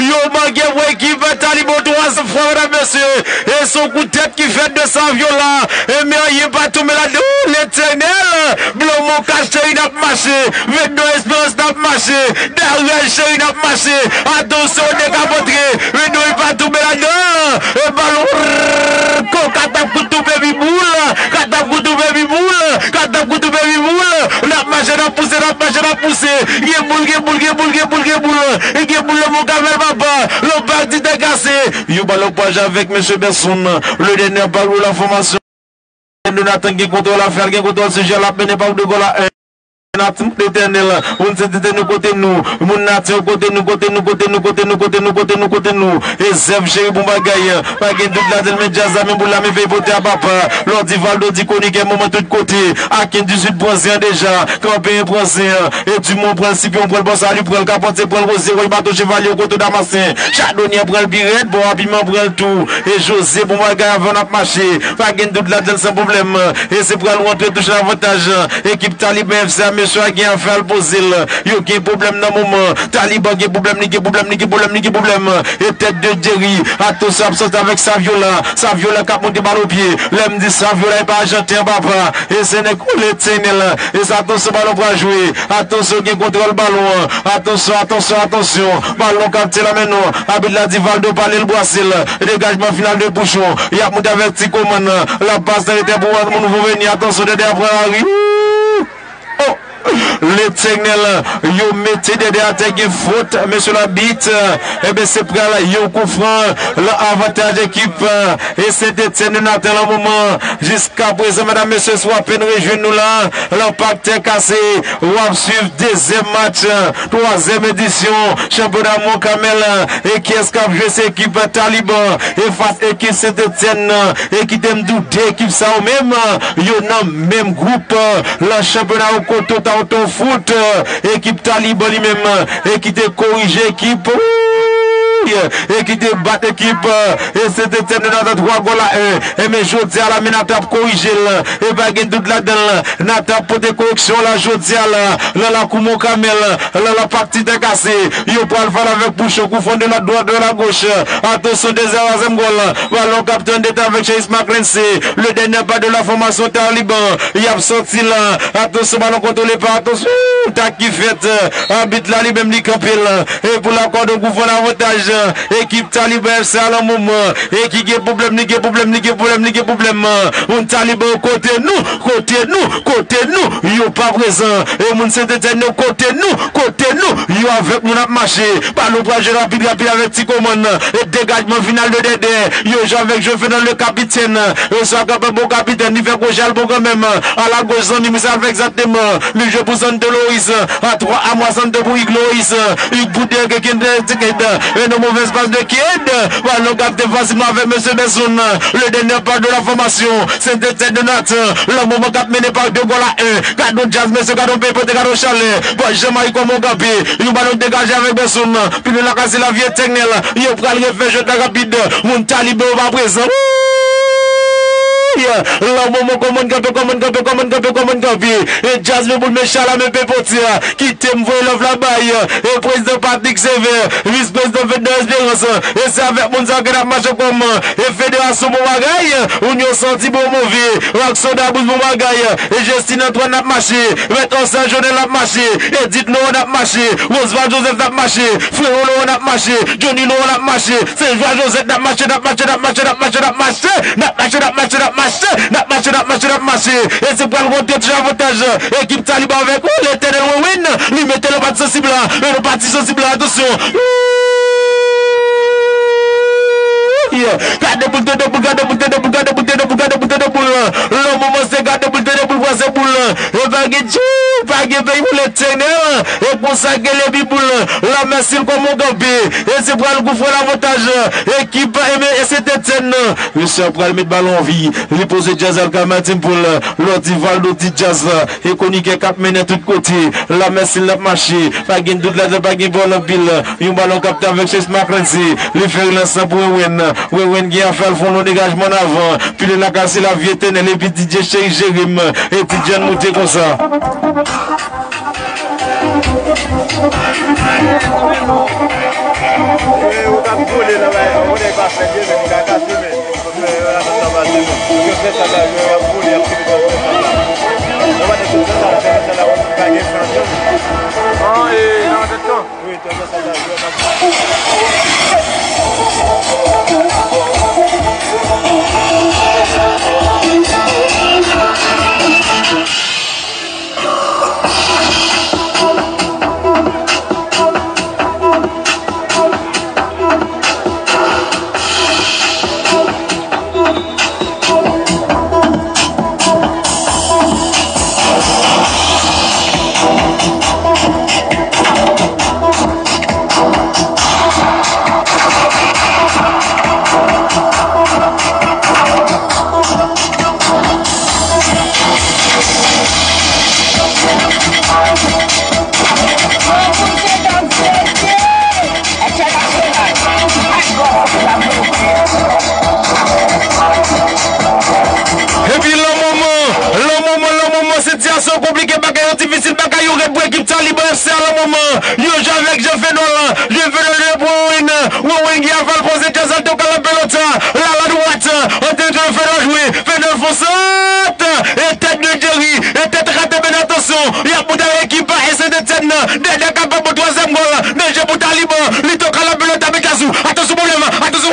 Yo manke pou ekip Taliban, twazyèm frap, medam mesye. E se yon kout tèt ki fèt de Saviola. E men anyen pa tonbe ladan. Letènèl! Blan Monka cheri n ap mache. Vedno Esperans n ap mache. Darius cheri n ap mache. Atansyon, dekapotre. Vedno, li pa tonbe ladan. E balon. Rrrr, ko katapoutou baby boul. Katapoutou baby boul. Katapoutou baby boul. N ap mache, n ap pouse, n ap mache, n ap pouse. Gen boul, gen boul, gen boul, gen boul, gen boul. E gen boul nan Monkamèl, papa. Lanpak ti tè kase. Yon balon pwaje avèk mesye Benson. Le dènye bal pou la fòmasyon. Jonathan gen kontwòl afè l, gen kontwòl sijè l ap mennen pa de gòl a en. Nathan Letènèl, moun Sentètèn nou kote nou, moun Nathan kote nou, kote nou, kote nou, kote nou, kote nou, kote nou, kote nou. E Zèv cheri bon bagay, pa gen dout ladan l, men djaz la, men boul la, men veye pote a papa. Lòdi Valdo di konikè moman tout kote, Akin dizuit pwen zen an deja, Kanpen pran zen an, e Dumont pran l, Sipyon pran l, Bòsali pran l, Kapantye pran l, Woze, Woy Bato Chevalye, Koto Damasen, Chadonyè pran l pi rèd, Bò a Piman pran l tou, e Jose bon bagay avè n ap mache, pa gen dout ladan l san pwoblèm, e se pral rantre touche avantaj, ekip Taliban F C a, mesye a gen afè al poze l, yo gen pwoblèm nan moman, Taliban gen pwoblèm, li gen pwoblèm, li gen pwoblèm, li gen pwoblèm, e tèt de Jerry, atansyon ap sòti avèk Saviola, Saviola k ap monte bal o pye, lè m di Saviola e pa ajanten an papa, e se nèg Letènèl, e sa atansyon balon pral jwe, atansyon gen kontwòl balon an, atansyon, atansyon, atansyon, balon k ap tire la men non, abit la di Valdo pale l bwase l, degajman final de Pouchon, y ap monte avèk ti komann, l ap pase nan retè pou moun nouvo veni, atansyon Dèdè ap pran lari, oh! Letènèl, yo mete Dèdè atè, gen fot, mesye labit, enben se pral yon koufran, lan avantaj ekip, e Sentètèn de Nathan lan moman, jiska prezan, medam, mesye, si w apèn rejwenn nou la, lanpak tè kase, w ap swiv dezyèm match, twazyèm edisyon, chanpyona Mont Carmel, e kiyès k ap jwe, se ekip Taliban, e fas ekip Sentètèn, e kite m di w de ekip sa yo menm, yo nan menm gwoup, lan chanpyona yo kote w ta w ton fout, ekip Taliban li menm, e ki te korije ekip, e ki te bat ekip, e Sentètèn de Nathan twa gòl a en, e men jodi a la, men Nathan ap korije l, e pa gen dout ladan l, Nathan ap pote koreksyon la jodi a la, lan lakou Mont Carmel, lan lanpak ti tè kase, yo pral fè l avèk Pouchon, koufran de la dwat, de la goch, atansyon, dezyèm, twazyèm gòl, balon k ap tann deta avèk Chase Mackenzie, le dènye pa de la fòmasyon Taliban, y ap sòti la, atansyon, balon kontwole pa, atansyon, tak ki fèt, abit la li menm li kanpe l, e pou l akòde yon koufran avantaj, ekip Taliban F C a lan moman, e ki gen pwoblèm, li gen pwoblèm, li gen pwoblèm, li gen pwoblèm, moun Taliban kote nou, kote nou, kote nou, yo pa prezan, e moun Sentètèn yo kote nou, kote nou, yo avèk nou n ap mache, balon pral jwe rapid, rapid avèk ti komann, e degajman final de Dèdè, yo jwe avèk Jovenel le kapitèn, e sa kapab bon kapitèn, li fè gwo jal bon kanmenm, a la goch zanmi m sa fè egzakteman, li jwe pou Sante Loris, a twa a mwa Sante pou Ig Loris, Ig pou Derek Ekende, Ekende, e nan movèz pas de Ked, balon kapte fasilman avèk mesye Benson, le dènye pa de la fòmasyon, Sentètèn de Nathan, lan moman k ap mennen pa de gòl a en, gade yon djaz mesye, gade yon pepote, gade yon chalè, bò Jamayik kòman w kanpe, yon balon degaje avèk Benson, Pil la kase la vye Tènèl. Yo pral refè jwèt la rapid. Moun Taliban yo pa prezan. Wouy! Lan moman kòmann kanpe, kòmann kanpe, kòmann kanpe, kòmann kanpe. E djaz men boul men chala men pepoti. Kite m voye love la bay. E prezidan Patrick Sévère, vis prezidan Fedè Espérans. E se avèk moun sa ke n ap mache kòm. E federasyon bon bagay. Ou n yo santi bon move. Rock Soda Blues bon bagay. E Justin Antoine n ap mache. Mèt Ansan Jonel n ap mache. Edith Laurent n ap mache. Rosval Joseph n ap mache. Frero Laurent n ap mache. Johnny Laurent n ap mache. Sejwa Joseph n ap mache, n ap mache, n ap mache, n ap mache, n ap mache. N ap mache, n ap mache, n ap mache. N ap mache, n ap mache, n ap mache. E se pral rantre ti avantaj. Ekip Taliban avèk, o, Letènèl Wewin. Li mete nan pati sansib la. E nan pati sansib la, atansyon. Gade boul, tande boul, gade boul, tande boul, gade boul, tande boul, gade boul, tande boul. Lè moman se gade boul, tande boul, pran se boul. E pa gen djou, pa gen peyi pou Letènèl. E Sa gen Lebi Boul, Lamèsil kòman kanpe, e se pral kou frè lavantaj, ekip e Sentetièn nan. Mesye pral met balon an vi, li poze djaz al ka Martin Paul, lòt di Valdo di djaz la, e konikè k ap mennen tout kote, Lamèsil l ap mache, pa gen dout ladan, pa gen bòl anpil, yon balon kapte avèk Chase Mackenzie, li fè relans lan pou Wewen, Wewen gen afè al fè yon lon degajman an avan, pile lakase la vi etènèl, epi D J Cheri Jerem, e ti John moute konsa. Epi lan moman, lan moman, lan moman, sitiyasyon konplike, bagay yo difisil, bagay yo rèd pou ekip Taliban F C a lan moman. Yo jwe avèk Jean Fedor, Jean Fedor, Jean Fedor, Wowen, Wowen ki aval poze djaz al toka la pelota, la la dwat, antre Jean Fedor jwe, Fedor fon sant, e tèt de Jerry, e tèt rate, men atansyon, y ap bout avèk ekip a Sentetièn nan, Dèdè kapab pou twazyèm gòl, danje pou Taliban, li toka la pelota, men djaz ou, atansyon pwoblèm, atansyon,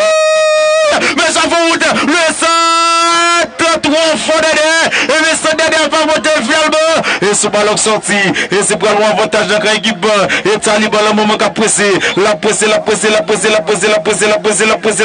men sa fon wout, le sant, twò fò Dèdè, e men sant Dèdè a pa monte l finalman, e sou balon k sòti, e se pral yon avantaj nan kan ekip, e Taliban lan moman k ap prese, l ap prese, l ap prese, l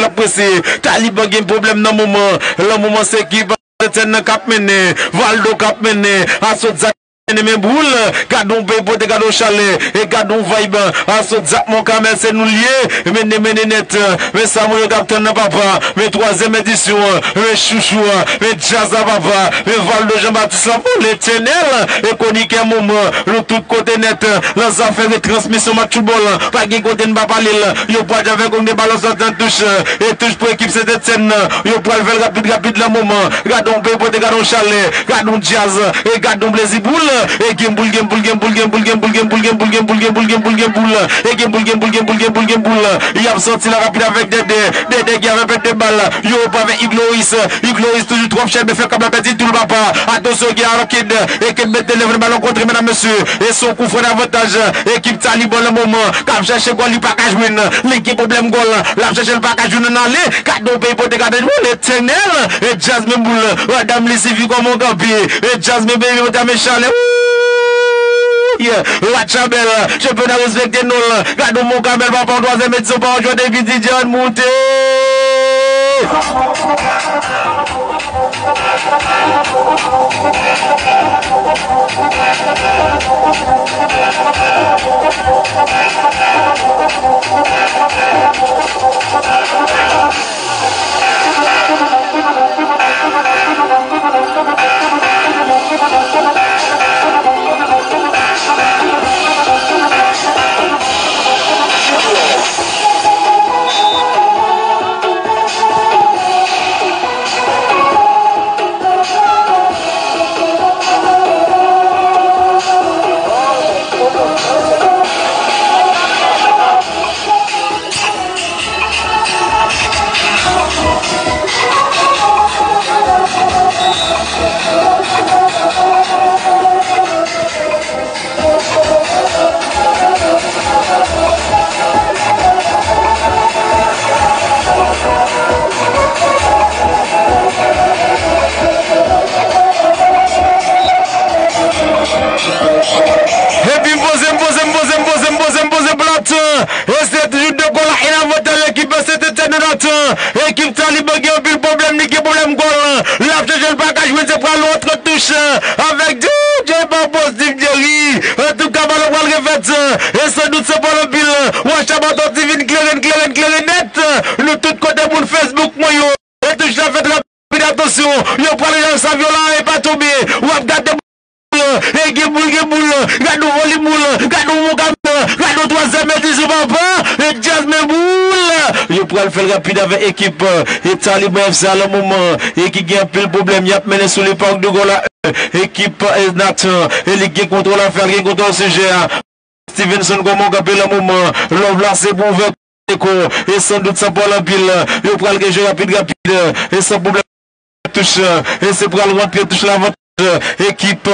ap prese, Taliban gen pwoblèm nan moman, lan moman se ekip Sentetièn nan k ap mennen, Valdo k ap mennen, Asot Zak mennen men boul, gad on peyi pote, gad on chalè, e gad on vibe, Asot Zak Monkamèl se nou l ye, mennen, mennen nèt, men sa moun yo k ap tann nan papa, men twazyèm edisyon an, men chouchou an, men djaz la papa, men Valdo Jean Baptiste la pou Letènèl, e konikè moman, nou tout kote nèt, lan zafè retransmisyon match foutbòl, pa gen kote n pa pale l, yo pral avèk on de balon sòti an touch, e touch pou ekip Sentetièn nan, yo pral fè l rapid, rapid lan moman, gad on peyi pote, gad on chalè, gad on djaz, e gad on plezi boul, e gen boul, gen boul, gen boul, gen boul, gen boul, gen boul, gen boul, gen boul, gen boul, gen boul, gen boul, e gen boul, gen boul, gen boul, gen boul, gen boul, y ap sòti la rapid avèk Dèdè, Dèdè ki avèk pèt de bal, yo pa avèk Igloris, Igloris toujou twòp chè, men fè kòb la pèdi tou l papa, atansyon gen Alkid, e Kid mete lè vre balon kontre, medam mesye, e se yon kou fran avantaj, ekip Taliban lan moman, k ap chèche gòl li pa ka jwenn, li gen pwoblèm gòl, l ap chèche l pa ka jwenn nan ale, gad on peyi pote, gad on Letènèl, e djaz men boul, madanm li sifi kòman kanpe, e djaz men bebe, madanm e chalè, wouy, Ratchabèl, chanpyona respekte non l, gad on Monkamèl, papa on twazyèm edisyon, pa on jwè depi D J an moute. Epi m poze, m poze, m poze, m poze, m poze, m poze pou Latan. E se toujou de gòl la, e lavantaj ekip Sentetièn nan Latan. Ekip Taliban gen anpil pwoblèm, li gen pwoblèm gòl. L ap chèche l pa ka jwenn, se pral yon trant touch avèk D J Babos Dim Jerry. Antouka, balon pral Refèt, e san dout, san pale anpil, Wacha Baton Steven klere n, klere n, klere n nèt. Nou tout kote moun Facebook mwen yo. E touch la fèt rapid, atansyon. Yo pral jan Saviola, e pa tonbe. W ap gade boul. E gen boul, gen boul. Gade yon volim boul. Gade yon bon kamera. Gade yon twazyèm edisyon, papa. E djaz men boul. Yo pral fè l rapid avèk ekip, e Taliban F C a nan moman. E ki gen anpil pwoblèm. Y ap mennen sou li pa de gòl a. Ekip, e, Nathan, e li gen kontwòl afè a, li gen kontwòl sijè a. Stevenson, kòman w kanpe nan moman? Love la se pou ouvè eko, e san dout, san pale anpil, yo pral gen jwe rapid, rapid, e san pwoblèm touch, e se pral rantre touch lavantaj ekip.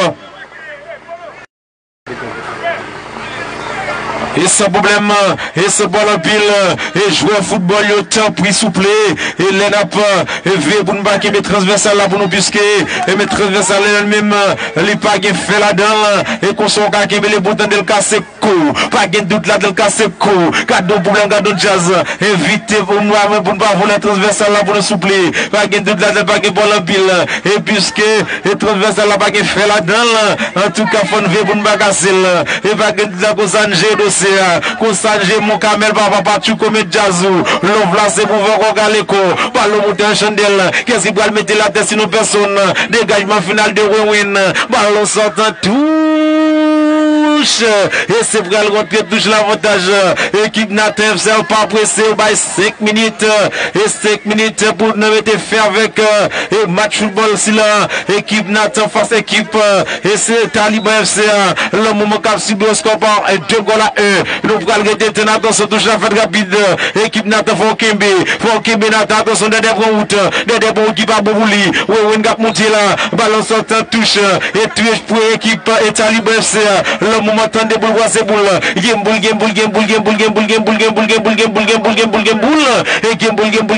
E san pwoblèm, e san pale anpil, e jwè foutbòl yo, tanpri, souple, e lè n ap, e veye pou n pa kenbe transvèsal la pou nou, piske, e men transvèsal la li menm, li pa gen fè ladan l, e konsa w ka kenbe l, e pou tande l kase kou, pa gen dout ladan l kase kou, gade yon pwoblèm, gade yon djaz, envite pou nou, pou n pa vole transvèsal la pou nou, souple, pa gen dout ladan l, pa gen bòl anpil, e piske, e transvèsal la pa gen fè ladan l, antouka fò n veye pou n pa kase l. E pa gen tan konsa n jere dosye a. Konsa n jere Mon Kamèl, papa, pa tchouko, met djaz ou. Love la se pou vòkò kaleko. Balon moute an chandèl. Kiyès ki pral mete l atè sinon pèsonn? Degajman final de Wenwen. Balon sòtan, touch. E se pral rantre touch lavantaj. Ekip Nathan F C a pa prese, yo bay senk minit. E senk minit pou nou mete fen avèk, e match foutbòl sila. Ekip Nathan fas ekip, e se Taliban F C a. Nan moman k ap sibi yon skò pa, e de gòl a en. Nou pral rete tann, atansyon, touch la fèt rapid. Ekip Nathan fò w kenbe. Fò w kenbe Nathan, atansyon, Dèdè pran wout. Dèdè pran wout ki pa bon pou li. Wenwen k ap monte la. Balon sòtan, touch. E touch pou ekip, e Taliban F C a. Nan moman tande boul, brase boul. Gen boul, gen boul, gen boul. E gen boul, gen boul, gen boul, gen boul, gen boul, gen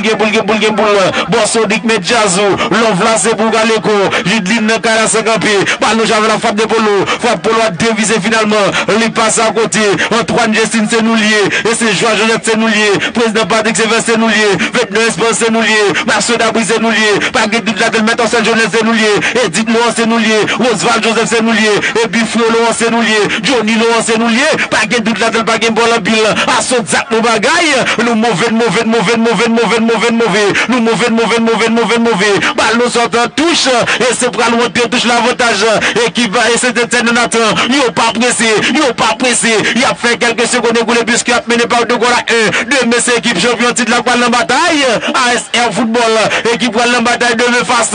boul, gen boul, gen boul. Bòs Odik met djaz ou. Love la se pou Kaleko. Jidlin nan kay la san kanpe. Balon Javel ap frape de Polo. Frape Polo a devize finalman. Li pase akote. Antoine Justin se nou l ye. E se Joa Joseph se nou l ye. Prezidan Patrick Sylvestre se nou l ye. Vednan Esperance se nou l ye. Maxo Dabri se nou l ye. Pa gen dout ladan l, Mèt Ansèl Jones se nou l ye. Edith Laurent se nou l ye. Rosval Joseph se nou l ye. Epi Frio Laurent se nou l ye. Johnny Laurent se nou l ye. Pa gen dout ladan l, pa gen bòl anpil. Aso Zak nou bagay. Nou move, n move, n move, n move, n move, n move, n move. Nou move, n move, n move, n move, n move. Balon sòtan, touch. E se pral rantre touch lavantaj. Ekip, e se Etienne Nathan. Yo pa prese. Yo pa prese. Y ap fè kèlke segonn ekoule piske y ap mennen pa de gòl a en. Demen se ekip chanpyon tit la k pral nan batay. A S R Football. Ekip pral nan batay demen fas.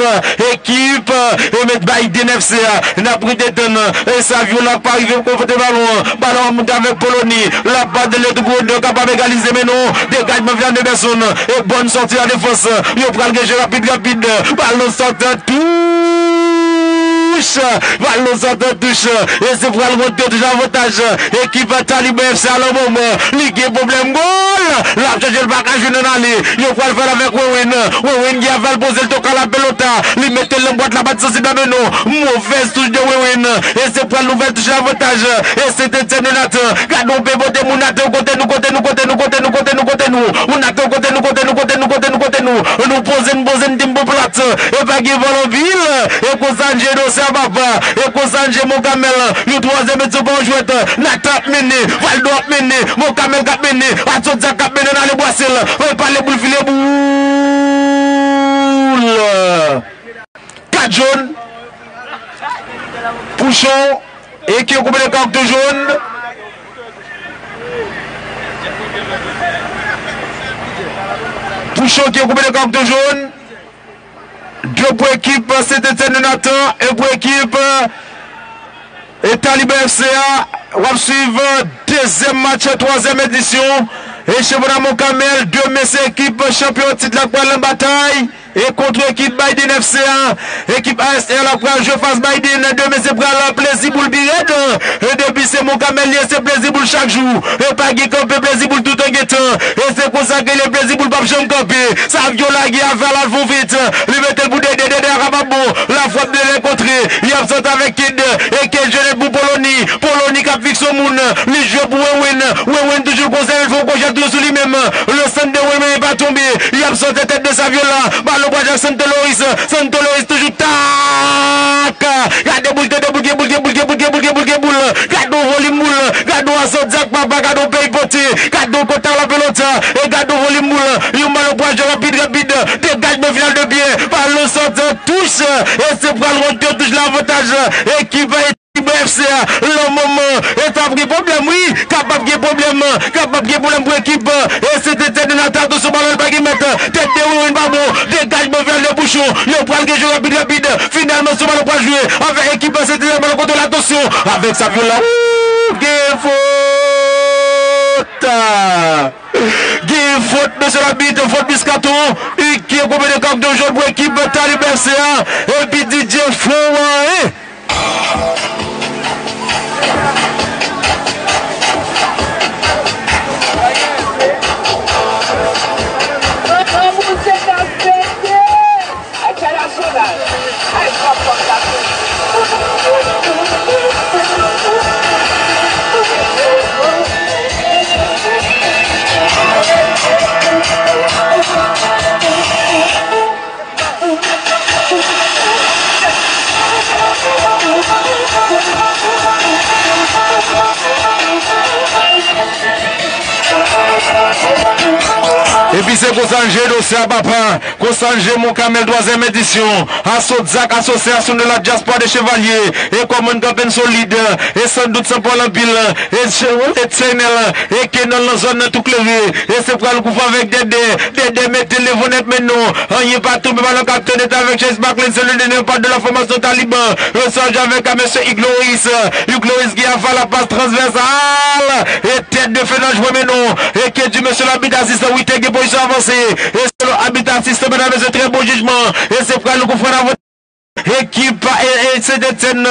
Ekip, e met Biden F C a. N ap rete tann. E Saviola pa rive pou konfwonte balon an. Balon an monte avèk Poloni. L ap bat de lè tou pou Odon kapab egalize, men non. Degajman Villaneuve Besson. E bòn sòti la defans. Yo pral gen jwe rapid, rapid. Balon sòtan, touch. Balon sòtan, touch. E se pral rantre touch avantaj. Ekip Taliban F C a nan moman. Li gen pwoblèm gòl. L ap chèche l pa ka jwenn ann ale. Yo pral fè l avèk Wenwen. Wenwen gen aval poze l toka la pelota. Li mete l nan bwat la pa t sansib la men non. Movèz touch de Wenwen. E se pral nouvèl touch lavantaj. E se Etienne Nathan. Gade yon pe pote moun Nathan kote nou, kote nou, kote nou, kote nou, kote nou, kote nou. Moun Nathan kote nou, kote nou, kote nou, kote nou, kote nou. Nou poze n, poze n, di m bon plat. E pa gen bòl anpil. E konsa n jere dosye a papa. E konsa n jere Mon Kamèl. Yon twazyèm edisyon pa yon jwèt. Nathan ap mennen. Valdo ap mennen. Mon Kamèl k ap mennen. Aso Zak k ap mennen nan ale bwase l. E pale boul file boul. Kat jòn. Pouchon. E ki koupe de kawòk tou jòn. Pouchon ki koupe de kawòk tou jòn. De pou ekip Saint Etienne de Nathan, en pou ekip, e Taliban F C a. W ap swiv dezyèm match twazyèm edisyon e chanpyona Mon Kamèl. Demen se ekip chanpyon tit la k pral nan batay. E kont ekip Biden F C a, ekip A S R la pral jwe fas Biden. Demen se pral plezi boul pi rèd. E depi se Mon Kamèl li ye, se plezi boul chak jou. E pa gen kanpe, plezi boul toutan gen tan. E se konsa ke le plezi boul p ap janm kanpe. Saviola gen aval al fon vit. Li mete l pou Dèdè, Dèdè a kapab bon. La frap de lè kontre. Y ap sòti avèk Kid. E Kid jwenn pou Poloni. Poloni k ap fikse yon moun. Li jwe pou Wenwen. Wenwen toujou konsève l fè yon kwochè toujou sou li menm. Le sant de Wenwen pa tonbe. Y ap sòti tèt de Saviola. Balon pral jwenn Santo Loris. Santo Loris toujou tak. Gade boul, gade boul, gen boul, gen boul, gen boul, gen boul, gen boul, gen boul. Gade yon volim boul. Gade yon peyi pote, gade yon kontak la pelota, e gade yon volim boul, yon balon pral jwe rapid, rapid, degajman final de pye, balon sòti an touch, e se pral yon touch lavantaj ekip Taliban F C a, lan moman, e sa ap gen pwoblèm, wi, kapab gen pwoblèm, kapab gen pwoblèm pou ekip, e se te tèt de nata, atansyon, balon pa gen mèt, tèt de Wewen pa bon, degajman final de Bouchon, yo pral gen jwe rapid, rapid, finalman, se balon pral jwe, avèk ekip, se te tèt balon kontwole, atansyon, avèk sa, vyòl la, wouw, gen fot! Gen fot, mesye labit, fot Miskaton, ki konbine kòk de jòn pou ekip Taliban F C a, epi D J fon an, hein? Epi se konsa n jere dosye a, papa. Konsa n jere Mont Carmel twazyèm edisyon. Aso Zak, Association de la Diaspora des Chevaliers. E kòman n kanpe n solid. E san dout, san pale anpil. E che-, e Chenèl. E Kenan nan zòn nan tou klere. E se pral kouvri avèk Dèdè. Dèdè mete levann nèt men non. Anyen pa tonbe, balon k ap tonbe avèk Chase Barkley, se le dènye pa de la fòmasyon Taliban. Resòt avèk a mesye Igloris. Igloris ki ap fè la pas transvèsal. E tèt de fè nan jwe men non. E ke di mesye labit asistan, wi, te gen pozisyon avanse. E selon abit asistan, medam mesye, trè bon jijman. E se pral nou konfwont avè ekip, e, e, Sentetièn,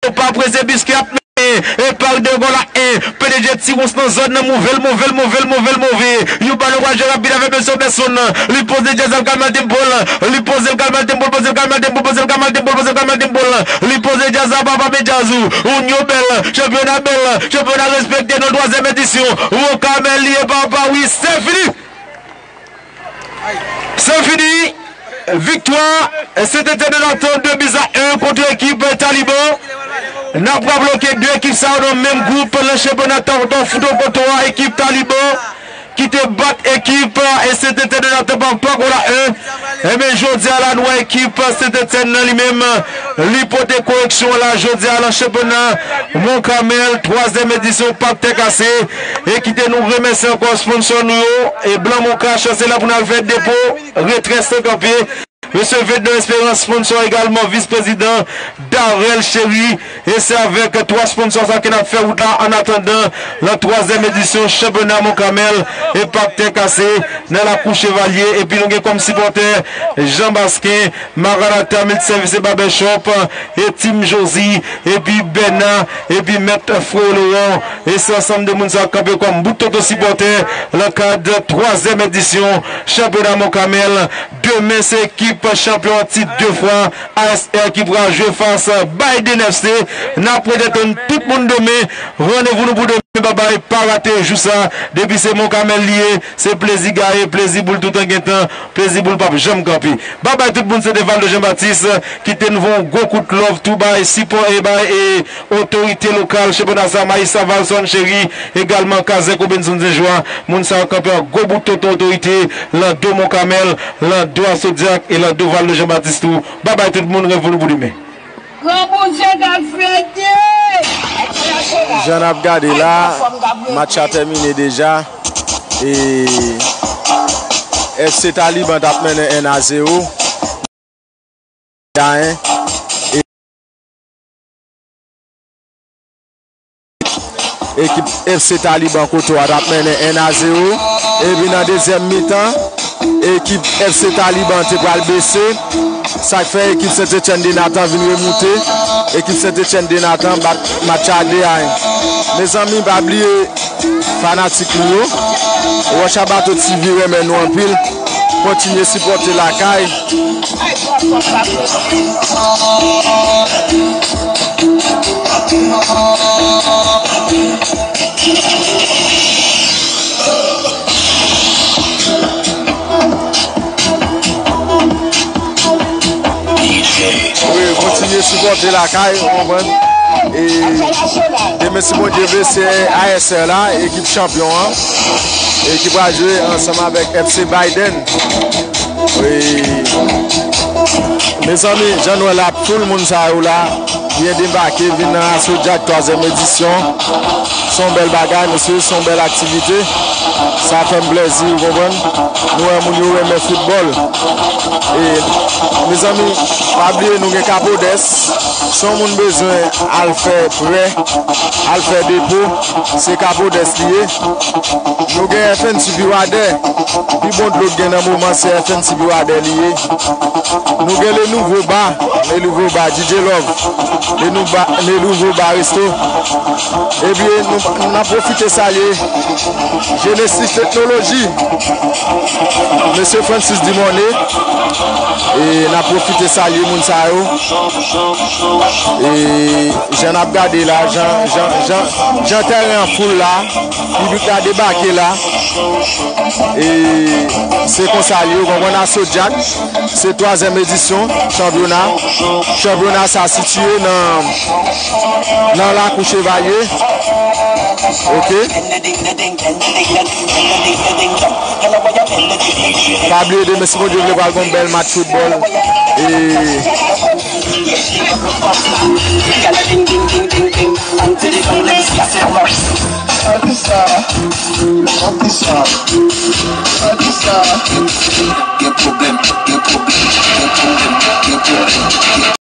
yo pa prese, piske ap mennen, e pa de gòl a en, P D G Tirons nan zòn nan, move l, move l, move l, move l, move. Yon balon pral jwe rapid avèk mesye Oberson, li poze Jazz al Kamal Temple, li poze l Kamal Temple, poze l Kamal Temple, poze l Kamal Temple, poze l Kamal Temple, li poze Jazz a papa, men Jazz ou, ou nyo bèl, chanpyona bèl, chanpyona respekte nan twazyèm edisyon, Mont Carmel li ye papa, wi, se fini! Se fini. Viktwa Sentetièn de Natan, de buts à un kont ekip Taliban. N ap raple ke de ekip sa yo nan menm gwoup nan chanpyona Top, Top Football Koto a, ekip Taliban ki te bat ekip Sentetièn de Natan pa twa gòl a en. Ebyen, jodi a la, nou wè ekip Sentetièn nan li menm, li pote koreksyon la jodi a nan chanpyona Mont Carmel, twazyèm edisyon, Pak Tè Kase. E kite nou remèsye ankò sponsò nou yo, e Blan Moncash, se la pou n al fè depo retrè san kanpe. Mesye Vedran Espérance, sponsò egalman, vis prezidan Darrell Chéry. E se avèk twa sponsò sa ke n ap fè wout la an atandan lan twazyèm edisyon chanpyona Mont Carmel e Pak Tè Kase nan lakou Chevalye. Epi nou gen kòm sipòtè Jean Basquin, Maranatha Multisèvis e Barbershop, e Team Josie, epi Bèna, epi Mèt Freo Laurent. E se ansanm de moun sa k kanpe kòm bout tonton sipòtè lan kad twazyèm edisyon chanpyona Mont Carmel. Demen, se ekip chanpyon an tit de fwa, A S R, ki pral jwe fas Biden F C. N ap rete tann tout moun demen. Randevou nou pou demen, babay, pa rate jou sa. Depi se Mont Carmel li ye, se plezi gaye, plezi boul toutan gen tan, plezi boul p ap janm kanpe. Babay tout moun, se te Valdo Jean Baptiste, kite n voye yon gwo kout love tou bay sipò e bay e otorite lokal chanpyona sa, Maïssa Valson Chéry, egalman Kazèk Robinson Zenjwa, moun sa yo kanpe an gwo bout tonton otorite, lan do Mont Carmel, lan do Asodiak e lan do Valdo Jean Baptiste tou. Babay tout moun, randevou nou pou demen. Gran Bondye k ap fete! Jan n ap gade la, match la tèmine deja. E F C Taliban t ap mennen en a zewo. Gayen. E ekip F C Taliban Koto a t ap mennen en a zewo. Epi nan dezyèm mitan, ekip F C Taliban te pral bese. Sa k fè ekip Sentetièn de Natan vin remoute. Ekip Sentetièn de Natan bat match a de a en. Mezanmi, pa bliye fanatik nou yo. Rocha Bato T V renmen nou anpil. Kontinye sipòte lakay. Wi, kontinye sipòte lakay, ou konprann? E demen, si Bondye vle, se A S R la, ekip chanpyon an, e ki pral jwe ansanm avèk F C Biden. Wi. Mezanmi, jan nou wè la, tout moun sa yo la, byen debake, vin nan Aso Dyak twazyèm edisyon. Se yon bèl bagay, mesye, se yon bèl aktivite. Sa fè m plèzi, ou konprann? Nou wè moun yo renmen foutbòl. E, mezanmi, pa bliye nou gen Kapodès. Si yon moun bezwen al fè prè, al fè depo, se Kapodès li ye. Nou gen F N C Biwadè. Pi bon dlo k gen nan moman se F N C Biwadè li ye. Nou gen Le Nouveau Bar, Le Nouveau Bar, D J Love, Le Nouveau Bar, Le Nouveau Bar Resto. Ebyen, nou, n ap pwofite salye Genesis Teknoloji, mesye Francis Dumornay, e n ap pwofite salye moun sa yo. E jan n ap gade la, jan, jan, jan, jan tèren an foul la, piblik la debake la. E se konsa l ye, ou konprann, Aso Dyak, se twazyèm edisyon chanpyona. Chanpyona sa sitiye nan, nan Lakou Chevalye. Ok. Pa bliye demen, si Bondye vle, pral gon bèl match foutbòl. E Sa ki sa? Sa ki sa? Sa ki sa?